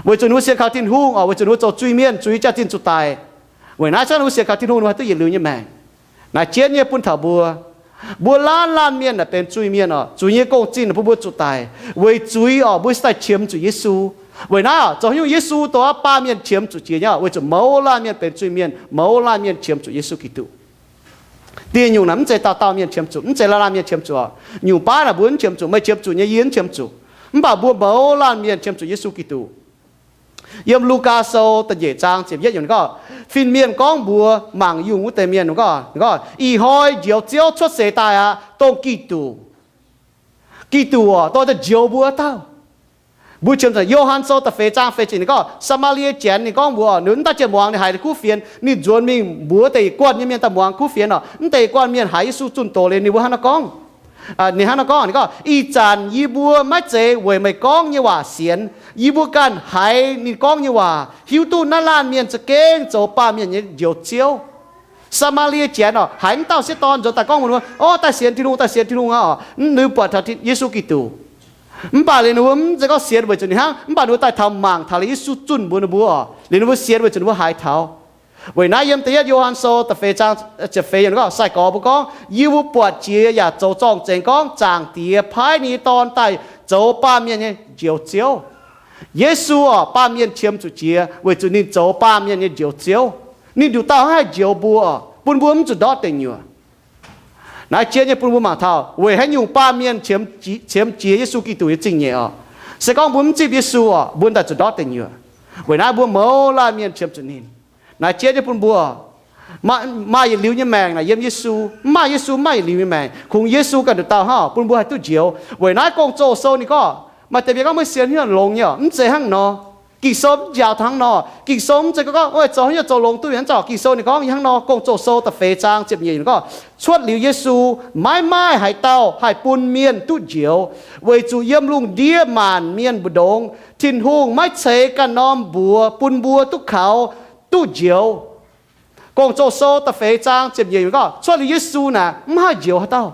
weic zuqc ninh mbuo sienx kaux Tin-Hungh oc, weic zuqc ninh mbuo zoux zuiz-mienh, zuiz jaax zinh zuqc daic. Weic naaiv zanc ninh mbuo sienx kaux Tin-Hungh, ninh mbuo haih duqv yietc liuz nyei maengc. Naaiv jienv nyei bun taux mbuo, mbuo laanh laanh mienh naaic benx zuiz-mienh oc. Zuiz nyei gong-zinh bun mbuo zuqc daic. Weic zuiz oc, mbuo se daaih qiemx zuqc Yesu. Weic naaiv oc, zoux haaix nyungc Yesu dongh aqv baamh mienh qiemx zuqc jiex nyei oc, weic zuqc mouz laanh mienh benx zuiz-mienh, mouz laanh mienh qiemx zuqc Yesu Giduc. Dieh nyungc naaic mv zeiz dauh dauh mienh qiemx zuqc, mv zeiz laanh laanh mienh qiemx zuqc. Nyungc baav naaic mbuo mv qiemx zuqc, meih qiemx zuqc nyei, yie mv qiemx zuqc. Mv baac mbuo mouz laanh mienh qiemx zuqc Yesu Giduc. Yiem Lugaa Sou da'nyeic zaang ziepc yietv yiemc ninh gorngv, fin-mienh gorngv mbuox mangc yungh wuov deix mienh, ninh gorngv, Ih hnoi njoux Ziouv cuotv seix daaih aqv, dongh Giduc. Giduc oc, dongh daaih njoux mbuo dauh. Mbuo qiemx zuqc Yo^han Sou da'feix zaang feix ziepc ninh gorngv, Saa^maa^lie Janx ninh gorngv mbuox, ninh mv daaih ziouc muangx, ninh haiz kuv fienx, ninh nzuonx mingh mbuox deix yietc guanh nyei mienh daaih muangx kuv fienx oc. Mv deix yietc guanh mienh haiz Yesu zunh doz liuz ninh mbuo hnangv naaiv gorngv, ninh hnangv naaiv gorngv, ninh gorngv, Ih zanc yie mbuo maiv zeiz weic meih gorngv nyei waac sienx. Yie mbuo ganh haiz ninh gorngv nyei waac, hiuv duqv naaiv laanh mienh za'gengh zoux baamh mienh nyei Njoux Ziouv. Saa^maa^lie Janx oc, haiz wuov dauh sieqv dorn nzuonx daaih gorngv mbuox ninh mbuo, Orv, daaih sienx Tin-Hungh, daaih sienx Tin-Hungh aqv oc, ninh buatc taux Yesu Giduc. Mv baac liuz ninh mbuo mv zeiz gorngv sienx weic zuqc ninh hnangv, mv baac ninh mbuo daaih taux mangc taux liuz Yesu zunh mbuox ninh mbuo oc, liuz ninh mbuo sienx weic zuqc ninh mbuo haiz taux. Weic naaiv yiem da'yietv Yo^han Sou da'feix zaang ziepc feix yiemc gorngv, sai-gorx mbuo gorngv, Yie mbuo buatc jiex yaac zoux zorng-zengx gorngv Zaangc Diex paaiv ninh nyei Dorn daaih zoux baamh mienh nyei Njoux Ziouv. Yesu oc, baamh mienh qiemx zuqc jiex weic zuqc ninh zoux baamh mienh nyei Njoux Ziouv. Ninh nduqc dauh hnangv haih njoux mbuo oc, bun mbuo mv zuqc ndortv deic nyuoqc. Naaiv jienv nyei bun mbuo mangc taux weic haaix nyungc baamh mienh qiemx jiex Yesu Giduc nyei zingh nyeic oc. Se gorngv mbuo mv zipv Yesu oc, mbuo daaih zuqc ndortv deic nyuoqc. Weic naaiv mbuo mouz laanh mienh qiemx zuqc ninh. Naaiv jienv nyei bun mbuo maaih yietc liuz nyei maengc naaic yiem Yesu. Mv maaih Yesu, mv maaih yietc liuz nyei maengc. Kungx Yesu ganh nduqc dauh hnangv bun mbuo haih duqv njoux. Weic naaiv Gong-Zoh Sou ninh gorngv, maaih deix mienh gorngv meih sienx haaix nyungc longx nyei oc, mv zeiz hnangv nor. Ging-Sou mv njaaux taux hnangv nor. Ging-Sou mv zeiz gorngv, Ov, zoux haaix nyungc zoux longx duqv mienh mv zauh. Ging-Sou ninh gorngv yiem hnangv nor, Gong-Zoh Sou da'feix zaang ziepc nyeic ninh gorngv, Cuotv liuz Yesu, maiv maaih haaix dauh haih bun mienh duqv njoux, weic zuqc yiem lungh ndiev maanc mienh mbu'ndongx Tin-Hungh maiv ceix ganh norm mbuox bun mbuo duqv kaux, duqv njoux. Gong-Zoh Sou da'feix zaang ziepc nyeic gorngv, cuotv liuz Yesu naaic mv haih njoux haaix dauh.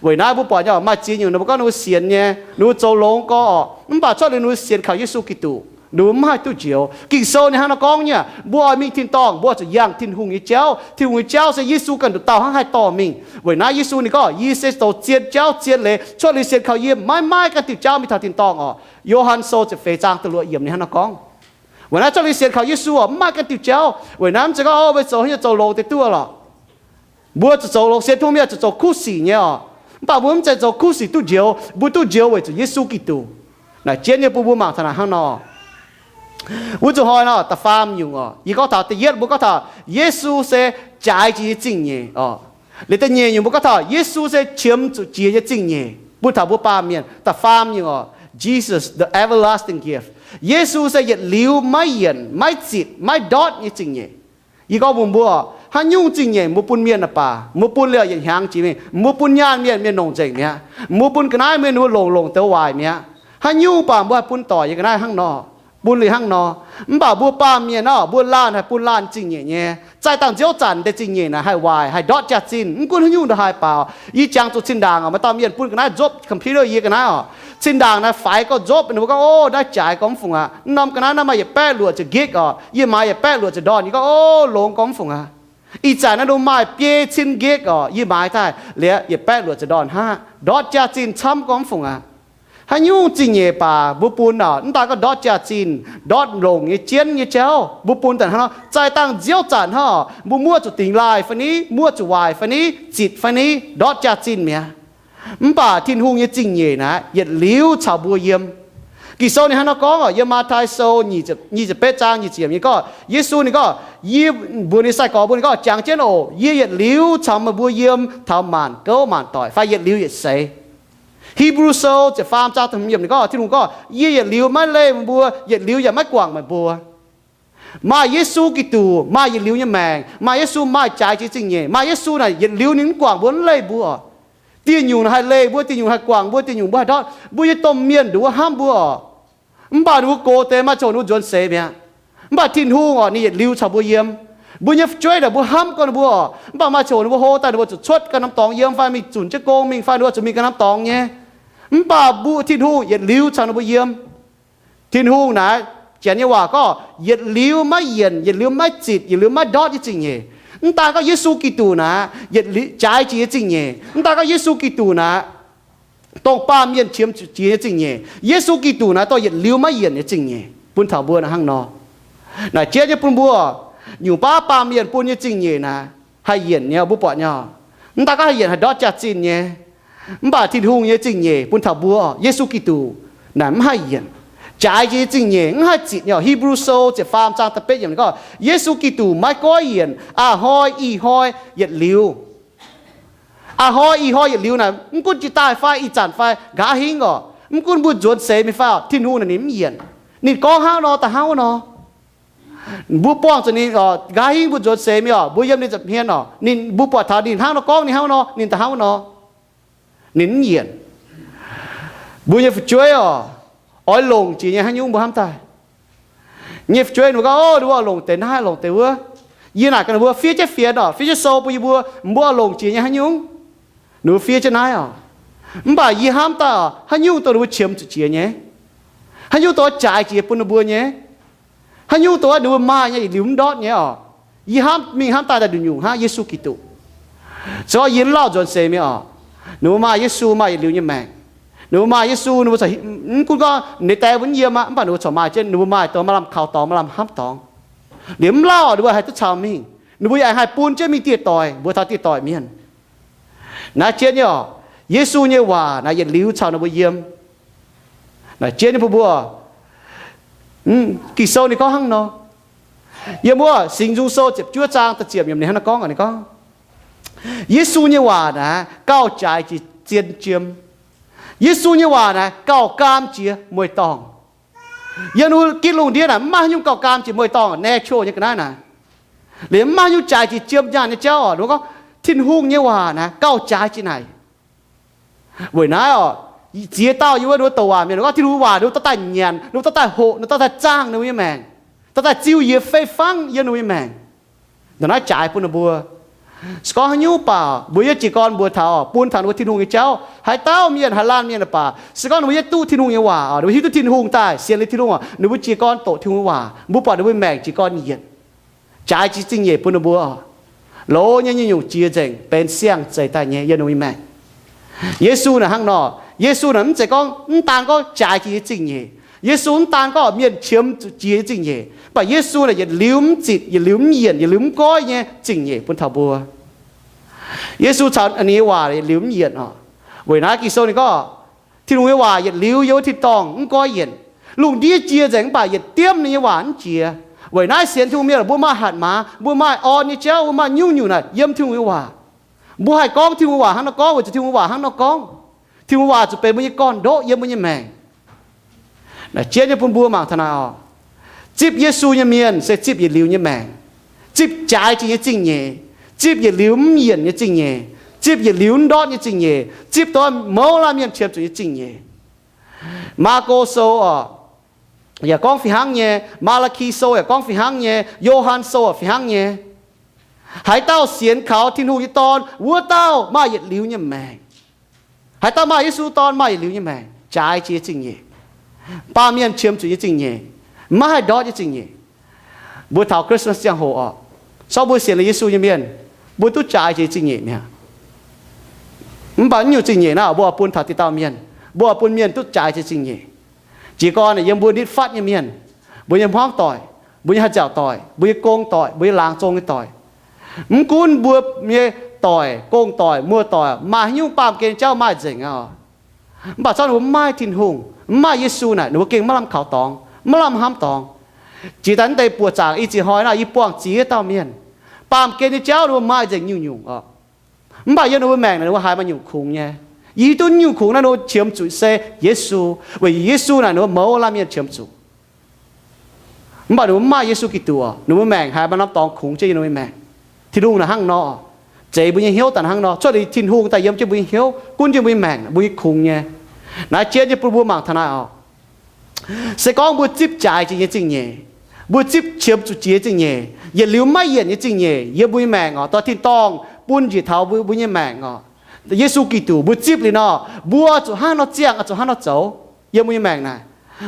Weic naaiv mbuo buatc nyei oc, maaih ziex nyungc ninh mbuo gorngv ninh mbuo sienx nyei, ninh mbuo zoux longx gorx oc, mv baac cuotv liuz ninh mbuo sienx kaux Yesu Giduc, ninh mbuo mv haih duqv njoux. Ging-Sou ninh hnangv nor gorngv nyei, mbuo oix mingh tin-dorngh, mbuo zuqc yangh Tin-Hungh nyei jauv. Tin-Hungh nyei jauv se Yesu ganh nduqc dauh hnangv haih dorh mingh. Weic naaiv Yesu ninh gorngv, Yie se zoux zien jauv zien leiz. Cuotv liuz sienx kaux yie, maiv maaih ganh diuh jauv mingh taux tin-dorngh oc. Yo^han Sou ziepc feix zaang da'luoqc yiemc ninh hnangv nor gorngv. Weic naaiv cuotv liuz sienx kaux Yesu oc, mv maaih ganh diuh jauv. Weic naaiv mv zeiz gorngv, Ov, meih zoux haaix nyungc zoux longx deix duqv lorqc. Mbuo zuqc zoux longx, sienx Tin-Hungh mienh zuqc zoux kuv sic nyei oc. Mv baac mbuo mv zeiz zoux kuv sic duqv njoux, mbuo duqv njoux weic zuqc Yesu Giduc. Naaic jienv nyei bun mbuo mangc taux naaic hnangv nor. Wuov zuqc hnoi nor, da'faam nyungc oc, yie gorngv taux da'yietv mbuo gorngv taux Yesu se jaaix jiex nyei zingh nyeic oc. Liuz da'nyeic nyungc mbuo gorngv taux Yesu se qiemx zuqc jiex nyei zingh nyeic bun taux mbuo baamh mienh. Da'faam nyungc oc, Jesus, the everlasting gift. Yesu se yietc liuz maiv yienc, maiv zitc, maiv ndortv nyei zingh nyeic. Yie gorngv mbuox mbuo, haaix nyungc zingh nyeic mbuo bun mienh naaic baac, mbuo bun liuz yietc hnyangx jiex mingh, mbuo bun nyaanh mienh, mienh longc nzengc mi'aqv. Mbuo bun ga'naaiv mienh, mbuo longc, longc douz waaic mi'aqv. Haaix nyungc baac mbuo haih bun doic nyei ga'naaiv hnangv nor, bun liuz hnangv nor. Mv baac mbuo baamh mienh oc, mbuo laanh haih bun laanh zingh nyeic nyei. Zaih dangh nziouv zanc deix zingh nyeic naaic haih waaic, haih ndortv jaax-zinh, mv gunv haaix nyungc nor haih baaux. Yie jangx zuqc zinh ndaangc oc, maaih dauh mienh bun ga'naaiv nzopv computer yie ga'naaiv oc. Zinh ndaangc naaiv faix gorx nzopv, ninh mbuo gorngv, Ov, naaiv jaaix gorx mv fungc aqv. Mv norm ga'naaiv naaiv maaih yietc baeqv luoqc ziepc gig oc, yie maaiz yietc baeqv luoqc ziepc ndorn. Yie gorngv, Ov, longx gorx mv fungc aqv. Ih zanc naaiv ninh maaih biei cin gig oc, yie maaiz daaih liuz yietc baeqv luoqc ziepc ndorn hnangv. Ndortv jaax-zinh camv gorx mv fungc aqv. Haaix nyungc zingh nyeic baac mbuo bun oc, mv daan gorngv ndortv jaax-zinh, ndortv longc nyei, jienv nyei jauv, mbuo bun daaih hnangv nor. Zaih dangh nziouv zanc hnangv oc, mbuo muoqv zuqc dingx laaih fai ni, muoqv zuqc waaic fai ni, zitc fai ni, ndortv jaax-zinh mi'aqv. Mv baac Tin-Hungh nyei zingh nyeic naaic yietc liuz caux mbuo yiem. Ging-Sou ninh hnangv nor gorngv oc, yiem Matv^tai Sou nyic ziepc betv zaang nyic ziepc yiemc gorngv, Yesu ninh gorngv, yie mbuox ninh sai-gorx mbuo, ninh gorngv, Jangx jienv oc, yie yietc liuz caux meih mbuo yiem taux maanc gouv maanc doic, fai yietc liuz yietc seix. Hipv^lu Sou ziepc faam zaang da'hmz yiemc ninh gorngv, Tin-Hungh gorngv, Yie yietc liuz maiv leih meih mbuo, yietc liuz yaac maiv guangc meih mbuo. Maaih Yesu Giduc maaih yietc liuz nyei maengc. Maaih Yesu maaih jaaix jiex zingh nyeic. Maaih Yesu naaic yietc liuz ninh mv guangc mbuo, mv leih mbuo oc. Dieh nyungc haih leih mbuo, dieh nyungc haih guangc mbuo, dieh nyungc mbuo haih ndortv. Mbuo nyei domh mienh nduov hnamv mbuo oc. Mv baac ninh mbuo gox deix maaih ziangh hoc ninh mbuo nzuonx seix mi'aqv. Mv baac Tin-Hungh oc, ninh yietc liuz caux mbuo yiem. Mbuo nyei fu'jueiv naaic mbuo hnamv gorngv ninh mbuo oc, mv baac maaih ziangh hoc ninh mbuo hlo daaih ninh mbuo zuqc cuotv gan norm dorngx yiem fai mingh zunc jienv gong mingh fai ninh mbuo zuqc mingh gan norm dorngx nyei. Mv baac mbuo Tin-Hungh yietc liuz caux ninh mbuo yiem. Tin-Hungh naaic, Janx nyei waac gorngv, yietc liuz maiv yienc, yietc liuz maiv zitc, yietc liuz maiv ndortv nyei zingh nyeic. Mv daan gorngv Yesu Giduc naaic, yietc liuz jaaix jiex nyei zingh nyeic. Mv daan gorngv Yesu Giduc naaic, dongh baamh mienh qiemx zuqc jiex nyei zingh nyeic. Yesu Giduc naaic dongh yietc liuz maiv yienc nyei zingh nyeic bun taux mbuo naaic hnangv nor. Naaic jienv nyei bun mbuo, nyungc baav baamh mienh bun nyei zingh nyeic naaic haih yienc nyei, mbuo buatc nyei. Mv daan gorngv haih yienc haih ndortv jaax-zinh nyei. Mv baac Tin-Hungh nyei zingh nyeic bun taux mbuo, Yesu Giduc, naaic mv haih yienc. Jaaix jiex nyei zingh nyeic mv haih zitc nyei. Hipv^lu Sou ziepc faam zaang da'betv yiemc gorngv, Yesu Giduc maiv goiv yienc, a'hnoi ih hnoi yietc liuz. A'hnoi ih hnoi yietc liuz naaic, mv gunv jiex daaih fai ih zanc fai nqa'haav hingv oc, mv gunv mbuo nzuonx seix mingh fai oc, Tin-Hungh naaic ninh mv yienc. Ninh gorngv hnangv nor da'hnangv nor. Mbuo buangh zuqc ninh oc, nqa'haav hingv mbuo nzuonx seix mingh oc, mbuo yiem ninh nza'hmien oc, ninh, mbuo buatc taux ninh hnangv nor gorngv ninh hnangv nor, ninh da'hnangv nor. Ninh mv yienc. Mbuo nyei fu'jueiv oc, oix longc jiex nyei haaix nyungc mbuo hnamv daaih? Nyei fu'jueiv ninh mbuo gorngv, o, ninh mbuo oix longc deix naaiv longc deix wuov. Yie naaic gaax ninh mbuo, fiev jienv fienx oc, fiev jienv sou bun yie mbuo, mbuo oix longc jiex nyei haaix nyungc? Ninh mbuo fiev jienv naaiv oc. Mv baac yie hnamv daaih oc, haaix nyungc dongh ninh mbuo qiemx zuqc jiex nyei? Haaix nyungc dongh jaaix jiex bun ninh mbuo nyei? Haaix nyungc dongh ninh mbuo maaih nyei yietc liuz mv ndortv nyei oc? Yie hnamv mingh hnamv daaih daaih nyungc-nyungc hnangv, Yesu Giduc. Se gorngv yie mv lauh nzuonx seix mingh oc, ninh mbuo maaih Yesu maaih yietc liuz nyei maengc. Ninh mbuo maaih Yesu, ninh mbuo mv gunv gorngv ninh deix mbuo mv yiem aqv, mv baac ninh mbuo corc maaih jienv, ninh mbuo maaih dongh maaih lamh kaux dorngx, maaih lamh hnamv dorngx. Liuz mv lauh ninh mbuo haih duqv caux mingh, ninh mbuo yaac haih bun jienv mingh dieh doic, mbuox taux dieh doic mienh. Naaiv jienv nyei oc, Yesu nyei waac naaiv yietc liuz caux ninh mbuo yiem. Naaiv jienv nyei bun mbuo, Ging-Sou ninh gorngv hnangv nor. Yiem wuov Singx Nzung Sou ziepc juov zaang da'ziepc yiemc ninh hnangv naaiv gorngv, ninh gorngv, Yesu nyei waac naaiv gauh jaaix jiex zien jiem. Yesu nyei waac naaiv gauh gaam jiex mueiz-dorngh. Yiem wuov gitv lungh ndiev naaiv mv maaih haaix nyungc gauh gaam jiex mueiz-dorngh, natural nyei ga'naaiv naaiv. Liuz mv maaih haaix nyungc jaaix jiex jiem nyaanh nyei jauv oc. Ninh gorngv Tin-Hungh nyei waac naaiv gauh jaaix jiex naaic. Weic naaiv oc, ziex dauh yiem wuov ninh mbuo douc waac mienh, ninh gorngv Tin-Hungh waac ninh mbuo dorh daaih nyanc, ninh mbuo dorh daaih hoqc, ninh dorh daaih zaangh ninh mbuo nyei maengc, dorh daaih ziux yiez fei fangv yiem ninh mbuo nyei maengc. Ndongc naaiv jaaix bun ninh mbuo. Se gorngv haaix nyungc baac mbuo yiem jiez gorn mbuox taux, bun taux ninh mbuo Tin-Hungh nyei jauv. Haaix dauh mienh, haaix laanh mienh baac, se gorngv ninh mbuo yiem duqv Tin-Hungh nyei waac oc, ninh mbuo hiuv duqv Tin-Hungh daaih, sienx liuz Tin-Hungh oc, ninh mbuo jiez gorn doqc Tin-Hungh nyei waac, mbuo buatc ninh mbuo maengc jiez gorn yietc, jaaix jiex zingh nyeic bun ninh mbuo. Loz nyei nyungc-nyungc jiex nzengc benx siang-zeix daaih nyei yiem ninh mbuo nyei maengc. Yesu naaic hnangv nor. Yesu naaic mv zeiz gorngv, mv daan gorngv jaaix jiex nyei zingh nyeic. Yesu mv daan gorngv mienh qiemx zuqc jiex nyei zingh nyeic, mv baac Yesu naaic yietc liuz mv zitc, yietc liuz mv yienc, yietc liuz mv goiv nyei zingh nyeic bun taux mbuo. Yesu caux ninh nyei waac yietc liuz mv yienc oc. Weic naaiv Ging-Sou ninh gorngv, Tin-Hungh nyei waac yietc liuz yiem wuov tin-dorngh mv goiv yienc. Lungh ndiev jiex nzengc mv baac yietc diemv ninh nyei waac mv jiex. Weic naaiv sienx Tin-Hungh mienh mbuo maaih hatc maaz, mbuo maaih orn nyei jauv, mbuo maaih nyungc-nyungc naaic yiem Tin-Hungh nyei waac. Mbuo haih gorngv Tin-Hungh waac hnangv nor gorngv weic zuqc Tin-Hungh waac hnangv nor gorngv. Tin-Hungh waac zuqc benx mbuo nyei gorn-ndoqv yiem mbuo nyei maengc. Naaic jienv nyei bun mbuo mangc taux naaic oc. Zipv Yesu nyei mienh se zipv yietc liuz nyei maengc, zipv jaaix jiex nyei zingh nyeic, zipv yietc liuz mv yienc nyei zingh nyeic, zipv yietc liuz mv ndortv nyei zingh nyeic, zipv dongh mouz laanh mienh qiemx zuqc nyei zingh nyeic. Maako Sou oc, yaac gorngv fih hnangv nyei. Maa^laa^ki Sou yaac gorngv fih hnangv nyei. Yo^han Sou yaac fih hnangv nyei. Haaix dauh sienx kaux Tin-Hungh nyei Dorn, wuov dauh maaih yietc liuz nyei maengc. Haaix dauh maaih Yesu Dorn maaih yietc liuz nyei maengc, jaaix jiex zingh nyeic. Baamh mienh qiemx zuqc nyei zingh nyeic, maiv haih ndortv nyei zingh nyeic. Mbuo taux Christmas ziangh hoc oc, se gorngv mbuo sienx liuz Yesu nyei mienh, mbuo duqv jaaix jiex zingh nyeic mi'aqv. Mv baac naaiv nyungc zingh nyeic naaiv mbuo oix bun taux diqc dauh mienh, mbuo oix bun mienh duqv jaaix jiex zingh nyeic. Jiez gorn yiem mbuo nitv fatv nyei mienh, mbuo nyei hmuangv doic, mbuo nyei haih nziaauc doic, mbuo nyei gong doic, mbuo nyei laangz zong nyei doic. Mv gunv mbuo nyei doic, gong doic, muoz-doic maaih haaix nyungc baamh gen jauv maaih nzengc aqv oc, mv baac se gorngv ninh mbuo mv maaih Tin-Hungh, mv maaih Yesu naaic, ninh mbuo gengh maiv lamh kaux dorngx, maiv lamh hnamv dorngx. Jiex daaih naaiv deix buoqc zaangc i ziex hnoi naaiv yie buangh ziex dauh mienh, baamh gen nyei jauv ninh mbuo maaih nzengc nyungc-nyungc oc. Mv baac yiem ninh mbuo maengc naaic ninh mbuo haiz maaih nyungc kungx nyei. Yie hiuv duqv nyungc kungx naaiv ninh mbuo qiemx zuqc se Yesu, weic Yesu naaic ninh mbuo mouz laanh mienh qiemx zuqc. Mv baac ninh mbuo mv maaih Yesu Giduc, ninh mbuo maengc haiz maaih norm dorngx kungx jienv yiem ninh mbuo nyei maengc. Tin-Hungh naaic hnangv nor, zeix mbuo nyei hnyouv daaih hnangv nor, cuotv liuz Tin-Hungh daaih yiem jienv mbuo nyei hnyouv, gunv jienv mbuo nyei maengc, mbuo nyei kungx nyei. Naaiv jienv nyei bun mbuo mangc taux naaiv oc. Se gorngv mbuo zipv jaaix jiex nyei zingh nyeic, mbuo zipv qiemx zuqc jiex zingh nyeic, yietc liuz maiv yienc nyei zingh nyeic yiem mbuo nyei maengc oc, dorh tin-dorngh bun njiec taux mbuo nyei maengc oc. Yesu Giduc, mbuo zipv liuz nor, mbuo zuqc hnangv nor ziangh, zuqc hnangv nor zoux yiem mbuo nyei maengc naaic.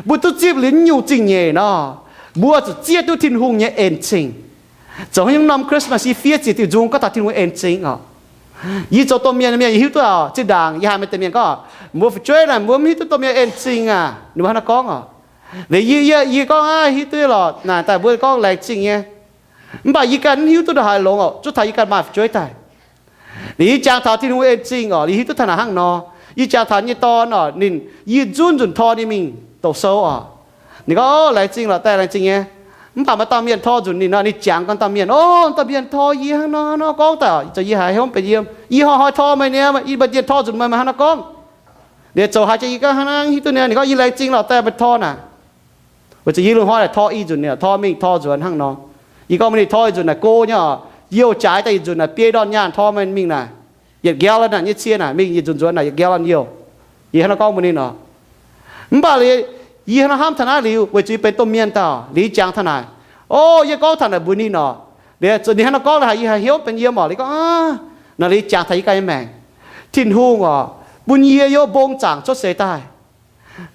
Mbuo duqv zipv liuz nyungc zingh nyeic nor, mbuo zuqc zieqv duqv Tin-Hungh nyei en zingh. Zoux haaix nyungc norm Christmas yie fiev ziex diuh nzung gorngv taux Tin-Hungh en zingh oc. Yie zoux domh mienh, mienh yie hiuv duqv oc. Zinh ndaangc yie haiz maaih deix mienh gorngv, mbuo fu'jueiv naaic mbuo mv hiuv duqv domh mienh en zingh aac, ninh mbuo hnangv nor gorngv oc. Liuz yie, yie, yie gorngv aqv, hiuv duqv lorqc, naaic daaih mbuo gorngv laengz zingh nyei. Mv baac yie ganh mv hiuv duqv ndongc haaix longx oc, zungv taux yie ganh maaih fu'jueiv daaih. Liuz yie jangx taux Tin-Hungh en zingh oc, liuz hiuv duqv taux naaic hnangv nor. Yie jangx taux nyei dorn oc, ninh, yie nzunc nzunc tor ninh mingh doqc sou oc. Ninh gorngv, o, laengz zingh lorqc daaih, laengz zingh nyei. Mv baac maaih dauh mienh tor nzunc ninh nor, ninh jangx gorngv dauh mienh, o, dauh mienh tor yie hnangv nor hnangv nor gorngv daaih, zoux yie haiz hnyouv benx yiem. Yie hnoi-hnoi tor meih nyei, yie mbuo dien tor nzunc meih, meih hnangv nor gorngv. Liuz zoux haaix jiex yie ganh hnangv naaiv hiuv duqv ninh, ninh gorngv, yie laengz zingh lorqc daaih meih tor naaic. Weic zuqc yie lungh hnoi naaic tor i nzunc ninh tor mingh tor nzuonx hnangv nor. Yie gorngv meih ninh tor i nzunc naaic go nyei oc. Youh jaaix daaih i nzunc naaic biei ndorn nyaanh tor meih mingh naaic, yietc nqaaux lorn naaic nyei cie naaic mingh yietc nzunc nzuonx naaic yietc nqaaux lorn youh. Yie hnangv nor gorngv mbuox ninh oc. Mv baac liuz, yie hnangv nor hnamv taux naaiv liuz, weic zuqc yie benx domh mienh dauh, liuz yie jangx taux naaic, o, yie gorngv taux naaic mbuox ninh oc. Liuz ninh hnangv nor gorngv liuz haiz yie haiz hnyouv benx yiem oc. Liuz gorngv, aa, naaic liuz jangx taux yie ganh nyei maengc, Tin-Hungh oc, bun yie yiem mbong zaangc cuotv seix daaih.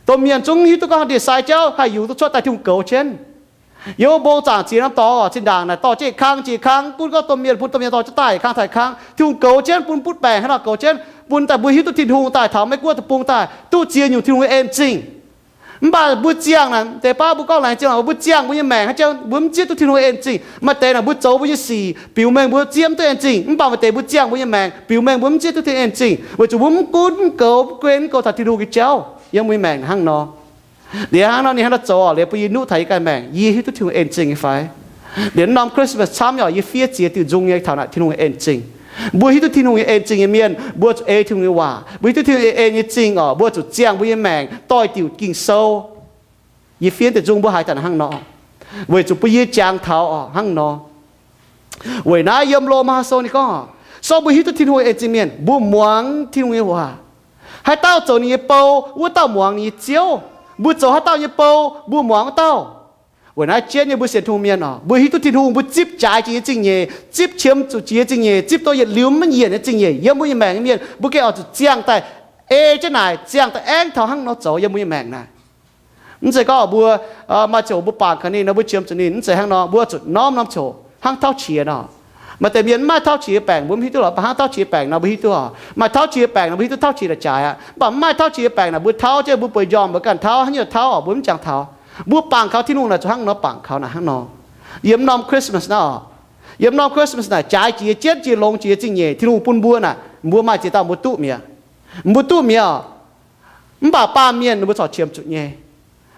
Domh mienh zungv hiuv duqv gorngv ndie-sai jauv haih yungz duqv cuotv daaih Tin-Hungh goux jienv. Yiem mbong zaangc ziex norm dorngx oc, zinh ndaangc naaic dorh jienv kang jiex kang, gunv gorngv domh mienh bun domh mienh dorh jienv daaih kang taaih kang, Tin-Hungh goux jienv, bun butv baengc hnangv nor goux jienv, bun daaih mbuo hiuv duqv Tin-Hungh daaih taux Meiv-Guoqv deic-bung daaih duqv ziex nyungc Tin-Hungh nyei en zingh. Mv baac mbuo ziangh naaic deix baav mbuo gorngv laengz zingh oc, mbuo ziangh mbuo nyei maengc haaix jien mbuo mv zieqv duqv Tin-Hungh nyei en zingh. Maaih deix naaic mbuo zoux mbuo nyei sic biux mengh mbuo zieqv mv duqv en zingh, mv baac maaih deix mbuo ziangh mbuo nyei maengc biux mengh mbuo mv zieqv duqv Tin-Hungh en zingh, weic zuqc mbuo mv gunv mv goux, mv gunv mv goux taux Tin-Hungh nyei jauv yiem mbuo nyei maengc hnangv nor. Liuz hnangv nor ninh hnangv nor zoux oc, liuz bun yie nuqv taux yie ganh maengc, yie hiuv duqv Tin-Hungh en zingh nyei fai? Liuz norm Christmas camv nyei oc, yie fiev ziex diuh nzung nyei taux naaic Tin-Hungh nyei en zingh. Mbuo hiuv duqv Tin-Hungh nyei en zingh nyei mienh, mbuo zuqc ei Tin-Hungh nyei waac. Mbuo hiuv duqv Tin-Hungh nyei en nyei zingh oc, mbuo zuqc ziangh mbuo nyei maengc doix-diuc Ging-Sou. Yie fiev deix nzung mbuo haiz daaih hnangv nor, weic zuqc bun yie jangx taux oc hnangv nor. Weic naaiv yiem Lomaa Sou ninh gorngv, se gorngv mbuo hiuv duqv Tin-Hungh nyei en zingh mienh, mbuo muangx Tin-Hungh nyei waac. Haaix dauh zoux ninh nyei bou, wuov dauh muangx ninh nyei Ziouv. Mbuo zoux haaix dauh nyei bou, mbuo muangx wuov dauh. Weic naaiv jienv nyei mbuo sienx Tin-Hungh mienh oc, mbuo hiuv duqv Tin-Hungh, mbuo zipv jaaix jiex nyei zingh nyeic, zipv qiemx zuqc jiex nyei zingh nyeic, zipv duqv yietc liuz maiv yienc nyei zingh nyeic yiem mbuo nyei maengc nyei mienh, mbuo gengh oix zuqc ziangh daaih ei jienv naaic, ziangh daaih aengx taux hnangv nor zoux yiem mbuo nyei maengc naaic. Mv zeiz gorngv mbuo maaih ziangh hoc mbuo bangc gaax ninh nor, mbuo qiemx zuqc ninh, mv zeiz hnangv nor. Mbuo zuqc norm norm ziangh hoc hnangv tauv qiex nor. Maaih deix mienh mv maaih tauv qiex nyei baengc, mbuo mv hiuv duqv lorqc. Mv baac hnangv tauv qiex baengc nor, mbuo hiuv duqv oc. Maaih tauv qiex baengc nor, mbuo hiuv duqv tauv qiex la'jaaix aqv. Mv baac mv maaih tauv qiex baengc naaic, mbuo tauv jienv mbuo bueix njormh mbuo ganh tauv, haaix nyungc tauv oc, mbuo mv jangx taux. Mbuo bangc kaux Tin-Hungh naaic zuqc hnangv nor bangc kaux naaic hnangv nor. Yiem norm Christmas naaiv oc, yiem norm Christmas naaic jaaix jiex jienv jiex longx jiex zingh nyeic Tin-Hungh bun mbuo naaic, mbuo maaih ziex dauh mbuo duqv mi'aqv. Mbuo duqv mi'aqv oc. Mv baac baamh mienh ninh mbuo corc qiemx zuqc nyei.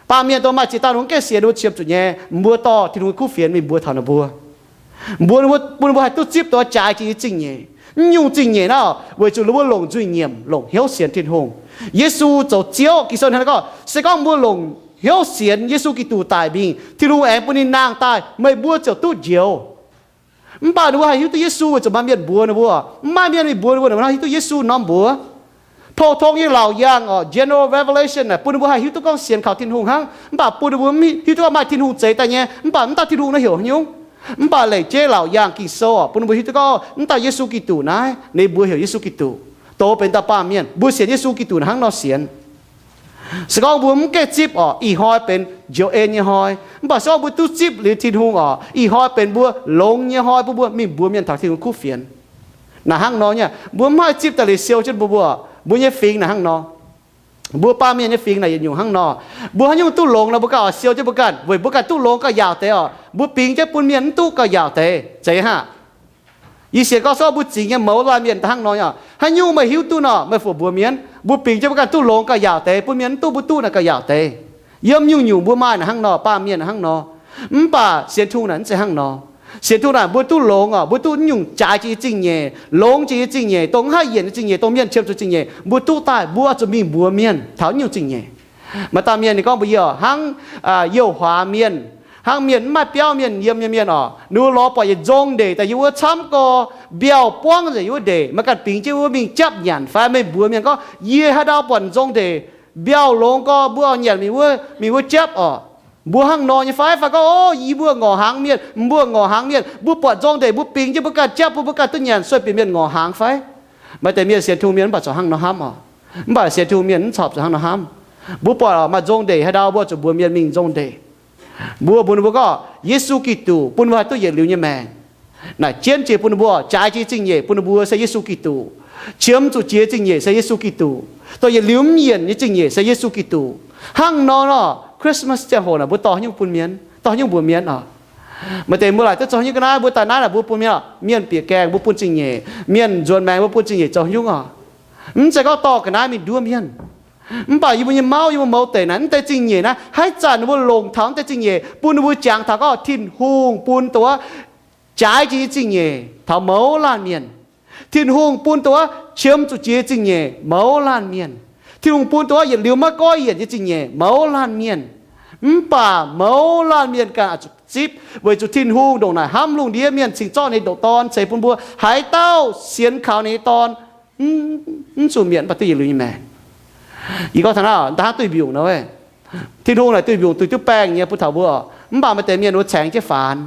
Baamh mienh dongh maaih ziex dauh ninh mbuo gaengh sienx ninh mbuo qiemx zuqc nyei, mbuo dorh Tin-Hungh nyei kuv fienx mingh mbuox taux ninh mbuo. Mbuox ninh mbuo, bun ninh mbuo haih duqv zipv dongh jaaix jiex nyei zingh nyeic. Mv nyungc zingh nyeic naaiv oc, weic zuqc ninh mbuo longc nzuih nyiemc, longc hnyouv sienx Tin-Hungh. Yesu zoux Ziouv, Ging-Sou hnangv naaiv gorngv, se gorngv mbuo longc hnyouv sienx Yesu Giduc daic mingh, Tin-Hungh aengx bun ninh nangh daaih, meih mbuo ziouc duqv njoux. Mv baac ninh mbuo haih hiuv duqv Yesu weic zuqc maaih mienh mbuox ninh mbuo. Mv maaih mienh mingh mbuox ninh mbuo, ninh mbuo hnangv hiuv duqv Yesu norm mbuox. Pou-tong nyei laauc yaangh oc, general revelation naaic bun ninh mbuo haih hiuv duqv gorngv sienx kaux Tin-Hungh hnangv, mv baac bun ninh mbuo mv hiuv duqv gorngv maaih Tin-Hungh zeix daaih nyei, mv baac mv dauh Tin-Hungh naaiv heuc haaix nyungc. Mv baac leih jeiv laauc yaangh Ging-Sou oc, bun ninh mbuo hiuv duqv gorngv mv dauh Yesu Giduc naaiv, ninh mbuo heuc Yesu Giduc, doz benx dauh baamh mienh. Mbuo sienx Yesu Giduc naaic hnangv nor sienx. Se gorngv mbuo mv gaengh zipv oc, ih hnoi benx njoux en nyei hnoi. Mv baac se gorngv mbuo duqv zipv liuz Tin-Hungh oc, ih hnoi benx mbuo longx nyei hnoi bun mbuo mingh mbuox mienh taux Tin-Hungh kuv fienx. Naaic hnangv nor nyei, mbuo mv haih zipv daaih liuz siou jienv mbuo, mbuo nyei fingx naaic hnangv nor. Mbuo baamh mienh nyei fingx naaic yietc nyungc hnangv nor. Mbuo haaix nyungc duqv longx nor mbuo ganh oix siou jienv mbuo ganh, weic mbuo ganh duqv longx gauh yaauc deix oc. Mbuo bingx jienv bun mienh mv duqv gauh yaauc deix, zeiz hnangv. Yie sienx gorngv se gorngv mbuo zingx nyei mouz laanh mienh hnangv nor nyei oc. Haaix nyungc meih hiuv duqv nor, meih fu mbuox mienh, mbuo bingx jienv mbuo ganh duqv longx gauh yaauc deix, bun mienh mv duqv mbuo duqv naaic gauh yaauc deix. Yiem nyungc-nyungc mbuo maaih naaic hnangv nor, baamh mienh hnangv nor. Mv baac sienx Tin-Hungh naaic mv zeiz hnangv nor. Sienx Tin-Hungh naaic mbuo duqv longx oc, mbuo duqv nyungc jaaix jiex nyei zingh nyeic, longx jiex nyei zingh nyeic, dongh mv haih yienc nyei zingh nyeic, dongh mienh qiemx zuqc zingh nyeic, mbuo duqv daaih mbuo zuqc mingh mbuox mienh taux nyungc zingh nyeic. Maaih dauh mienh ninh gorngv mbuox yie oc, hnangv youh huaax mienh, hnangv mienh mv maaih biauv mienh yiem nyei mienh oc, ninh mbuo lorz buatc yietc nzong ndeic daaih yiem wuov camv gorx, mbiauh buangv nzengc yiem wuov ndeic, meih ganh bingx jienv wuov mingh japv nyanc fai meih mbuox mienh gorngv, yie haaix ndau buatc nzong ndeic mbiauh longx gorx, mbuo oix nyanc mingh wuov, mingh wuov japv oc. Mbuo hnangv nor nyei fai? Fai gorngv, o, yie mbuo ngorc hnaangx mienh, mbuo ngorc hnaangx mienh, mbuo buatc nzong ndeic mbuo bingx jienv mbuo ganh japv, bun mbuo ganh duqv nyanc, sueih bieqc mienh ngorc hnaangx fai? Maaih deix mienh sienx Tin-Hungh mienh mv baac corc hnangv nor hnamv oc. Mv baac sienx Tin-Hungh mienh mv corc zuqc hnangv nor hnamv. Mbuo buatc oc, maaih nzong ndeic haaix ndau mbuo zuqc mbuox mienh mingh nzong ndeic. Mbuo mbuox ninh mbuo gorngv Yesu Giduc bun mbuo haih duqv yietc liuz nyei maengc. Naaic jienv jiex bun ninh mbuo, jaaix jiex zingh nyeic bun ninh mbuo se Yesu Giduc. Qiemx zuqc jiex zingh nyeic se Yesu Giduc. Dongh yietc liuz mv yienc nyei zingh nyeic se Yesu Giduc. Hnangv nor nor, Christmas ziangh hoc naaic mbuo dorh nyungc bun mienh, dorh nyungc mbuox mienh oc. Maaih deix mbuo laaic duqv zoux nyungc ga'naaiv, mbuo daaih naaiv naaic mbuo bun mienh, mienh bieqc gaengh mbuo bun zingh nyeic, mienh nzuonx maengx mbuo bun zingh nyeic zoux nyungc oc. Mv zeiz gorngv dorh ga'naaiv mingh nduov mienh. Mv baac yie mbuo nyei mauv, yie mbuo mouz deic naaic, mv deix zingh nyeic naaiv, haaix zanc ninh mbuo longc taux mv deix zingh nyeic, bun ninh mbuo jangx taux gorngv Tin-Hungh bun dongh wuov jaaix jiex nyei zingh nyeic taux mouz laanh mienh. Tin-Hungh bun dongh wuov qiemx zuqc jiex zingh nyeic mouz laanh mienh. Tin-Hungh bun dongh wuov yietc liuz maiv goiv yienc nyei zingh nyeic mouz laanh mienh. Mv baac mouz laanh mienh ganh oix zuqc zipv, weic zuqc Tin-Hungh ndongc naaic hnamv lungh ndiev mienh cingx zorqv ninh ndoqc Dorn ceix bun mbuo, haaix dauh sienx kaux ninh nyei Dorn mv zuqc mietc, mv baac duqv yietc liuz nyei maengc. Yie gorngv taux naaiv, nda hnangv duih mbiungc nor, Tin-Hungh naaic duih mbiungc duih duqv baengh nyei bun taux mbuo. Mv baac maaih deix mienh ninh mbuo caengx jienv faanx,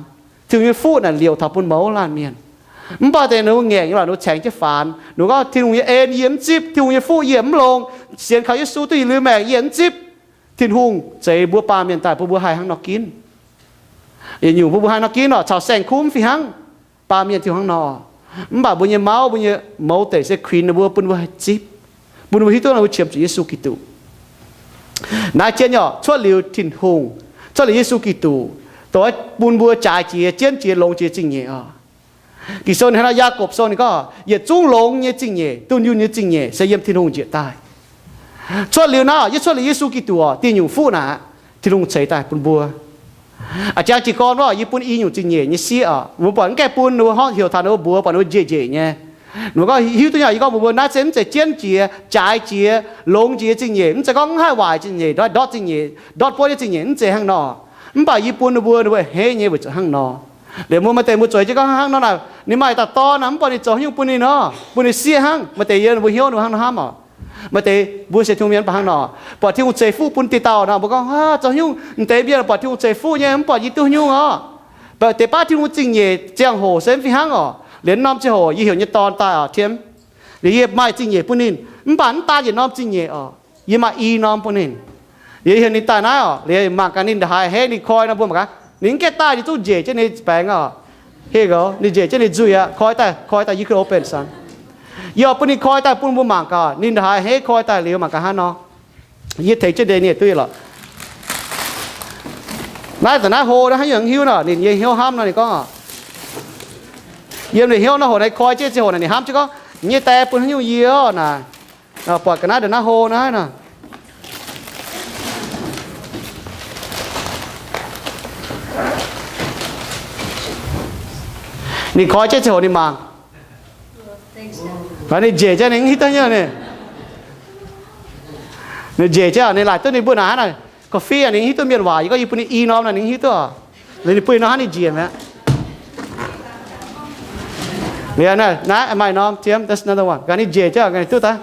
Tin-Hungh nyei fuqv naaic liouc taux bun mouz laanh mienh. Mv baac deix ninh mbuo ngaengc nyei lorqc, ninh mbuo caengx jienv faanx. Ninh mbuo gorngv, Tin-Hungh nyei en yie mv zipv, Tin-Hungh nyei fuqv yie mv longx, sienx kaux Yesu duqv yietc liuz maengc yie mv zipv. Tin-Hungh zeix mbuo baamh mienh daaih bun mbuo haih hnangv nor ginv. Yietc nyungc bun mbuo haih nor ginv oc, caux saeng-kuv mv fih hnangv. Baamh mienh Tin-Hungh hnangv nor. Mv baac mbuo nyei mauv, mbuo nyei mouz deic se kuinx ninh mbuo, bun mbuo haih zipv, bun mbuo hiuv duqv ninh mbuo qiemx zuqc Yesu Giduc. Naaiv jienv oc, cuotv liuz Tin-Hungh, cuotv liuz Yesu Giduc, dongh bun mbuo jaaix jiex, jienv jiex, longx jiex zingh nyeic oc. Ging-Sou hnangv nor, Yaagorpc Sou ninh gorngv, yietc zungv longx nyei zingh nyeic, dunh yunh nyei zingh nyeic se yiem Tin-Hungh njiec daaih. Cuotv liuz naaiv, yie cuotv liuz Yesu Giduc oc, diuh nyungc fuqv naaic, Tin-Hungh ceix daaih bun mbuo. A'jang jiez gorn wuov, yie bun i nyungc zingh nyeic nyei sieqv oc, mbuo buatc mv gaengh bun ninh mbuo, heuc taux ninh mbuo mbuox, buatc ninh mbuo njiec njiec nyei. Ninh mbuo gorngv hiuv duqv nyei, yie gorngv mbuox mbuo, naaiv se mv zeiz jienv jiex, jaaix jiex, longx jiex zingh nyeic, mv zeiz gorngv mv haih waaic zingh nyeic, ndortv zingh nyeic, ndortv buonv nyei zingh nyeic, mv zeiz hnangv nor. Mv baac yie bun ninh mbuo, ninh mbuo a'hneiv nyei weic zuqc hnangv nor. Liuz mbuo maaih deix mbuo zueiz jienv gorngv hnangv nor naaic, ninh maaih dauh dorn naaic, mv baac ninh zoux nyungc bun ninh nor, bun ninh sieqv hnangv. Maaih deix yie mbuo hnyouv ninh mbuo hnangv nor hnamv oc. Maaih deix mbuo sienx Tin-Hungh mienh mv baac hnangv nor, buatc Tin-Hungh ceix fuqv bun dieh dauh nor, mbuo gorngv, zoux nyungc m'deix mienh buatc Tin-Hungh ceix fuqv nyei, mv buatc yie duqv nyungc oc. Mv baac deix baav Tin-Hungh zingh nyeic ziangh hoc se mv fih hnangv oc. Liuz norm ziangh hoc yie heuc nyei dorn daaih oc, Tim. Liuz yie maaih zingh nyeic bun ninh, mv baac mv daan yietc norm zingh nyeic oc. Yie maaih i norm bun ninh. Liuz yie heuc ninh daaih naaiv oc, liuz mangc gaax ninh ndongc haaix a'hneiv, ninh koi nor mbuo mangc gaax. Ninh mv gaengh daaih ninh zungv njiec jienv ninh baengx oc. Here you go, ninh njiec jienv ninh nzuih aqv. Koi daaih, koi daaih, you can open, son. Yie oix bun ninh koi daaih bun mbuo mangc gaax, ninh ndongc haaix a'hneiv, koi daaih liuz mangc gaax hnangv nor. Yie tengx jienv Daniel duqv lorqc. Naaiv zanc naaiv hlo naaiv haaix nyungc hiuv nor, ninh nyei hnyouv hnamv nor ninh gorngv oc, yiem ninh hnyouv nor hoc naaiv koi jienv ziangh hoc naaic ninh hnamv jienv gorngv, nyei die bun haaix nyungc yie oc naaic. Buatc ga'naaiv ndongc naaiv hlo naaiv nor. Ninh koi jienv ziangh hoc ninh mangc. Ninh njiec jienv ninh mv hiuv duqv nyei. Ninh njiec jienv ninh laaic duqv ninh mbuo naaic hnangv naaic, coffee ninh mv hiuv duqv mienh waac, yie gorngv yie bun ninh i norm naaic ninh mv hiuv duqv. Liuz ninh bun i norm hnangv ninh njiec mi'aqv. Liuz naaiv maaih norm, Tim, that's another one. Gaax ninh njiec jienv gaax ninh duqv daaih.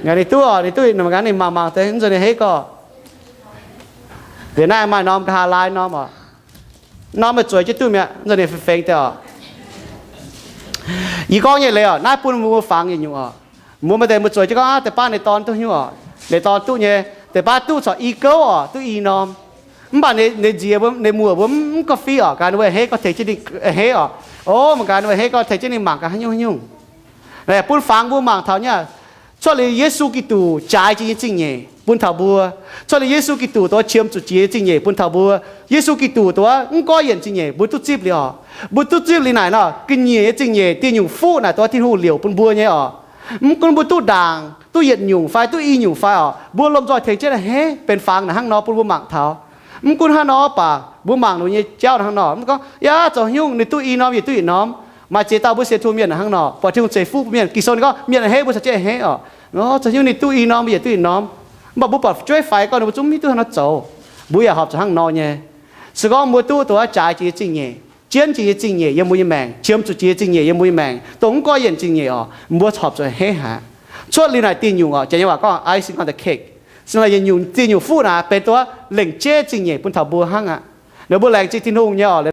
Gaax ninh duqv oc, ninh duqv, ninh mangc gaax ninh mangc mangc deix, mv nzunc ninh heix gorx. Liuz naaiv maaih norm, nqa'haav laaix norm oc. Norm meih zueiz jienv duqv mi'aqv, mv nzunc ninh fingx deix oc. Yie gorngv nyei leiz oc, naaiv bun mbuo fangx yietc nyungc oc. Mbuo maaih deix mbuo zueiz jienv gorngv, aav, deix baav ninh dorn duqv hnyouv oc. Ninh dorn duqv nyei, deix baav duqv corc i gouv oc, duqv i norm. Mv baac ninh nziex mbuo, ninh muoc mbuo mv gorngv fih oc, gaax ninh mbuo a'hneiv gorngv tengx jienv ninh a'hneiv oc. O, mangc gaax ninh mbuo a'hneiv gorngv tengx jienv ninh mangc gaax haaix nyungc haaix nyungc. Bun fangx mbuo mangc taux nyei, cuotv liuz Yesu Giduc jaaix jiex nyei zingh nyeic bun taux mbuo. Cuotv liuz Yesu Giduc dongh qiemx zuqc jiex nyei zingh nyeic bun taux mbuo. Yesu Giduc dongh mv goiv yienc zingh nyeic mbuo duqv zipv liuz oc. Mbuo duqv zipv liuz naaic nor, ga'nyiec nyei zingh nyeic dieh nyungc fuqv naaic dongh Tin-Hungh liouc bun mbuo nyei oc. Mv gunv mbuo duqv ndaangc, duqv yietc nyungc fai duqv i nyungc fai oc, mbuo lomh nzoih tengx jienv a'hneiv benx fangx naaic hnangv nor bun mbuo mangc taux. Mv gunv hnangv nor oc, baac mbuo mangc ninh nyei jauv hnangv nor, mv gorngv, yaac zoux haaix nyungc ninh duqv i norm, yie duqv yietc norm. Maaih ziex dauh mbuo sienx Tin-Hungh mienh hnangv nor, buatc Tin-Hungh ceix fuqv mienh, Ging-Sou ninh gorngv mienh a'hneiv mbuo caux jienv a'hneiv oc. Zoux haaix nyungc ninh duqv i norm, yie duqv yietc norm. Mv baac mbuo buatc fu'jueiv faix gorngv ninh mbuo zungv mv hiuv duqv hnangv nor zoux. Mbuo yaac horpc zuqc hnangv nor nyei. Se gorngv mbuo duqv dongh jaaix jiex nyei zingh nyeic, jienv jiex nyei zingh nyeic yiem mbuo nyei maengc, qiemx zuqc jiex nyei zingh nyeic yiem mbuo nyei maengc, dongh mv goiv yienc zingh nyeic oc, mbuo horpc zuqc a'hneiv haic. Cuotv liuz naaic diuh nyungc oc, janx nyei waac gorngv icing on the cake. Sin laaix yietc nyungc diuh nyungc fuqv naaic benx duqv lengc jeiv zingh nyeic bun taux mbuo hnangv aqv. Ninh mbuo laengz zingh Tin-Hungh nyei oc.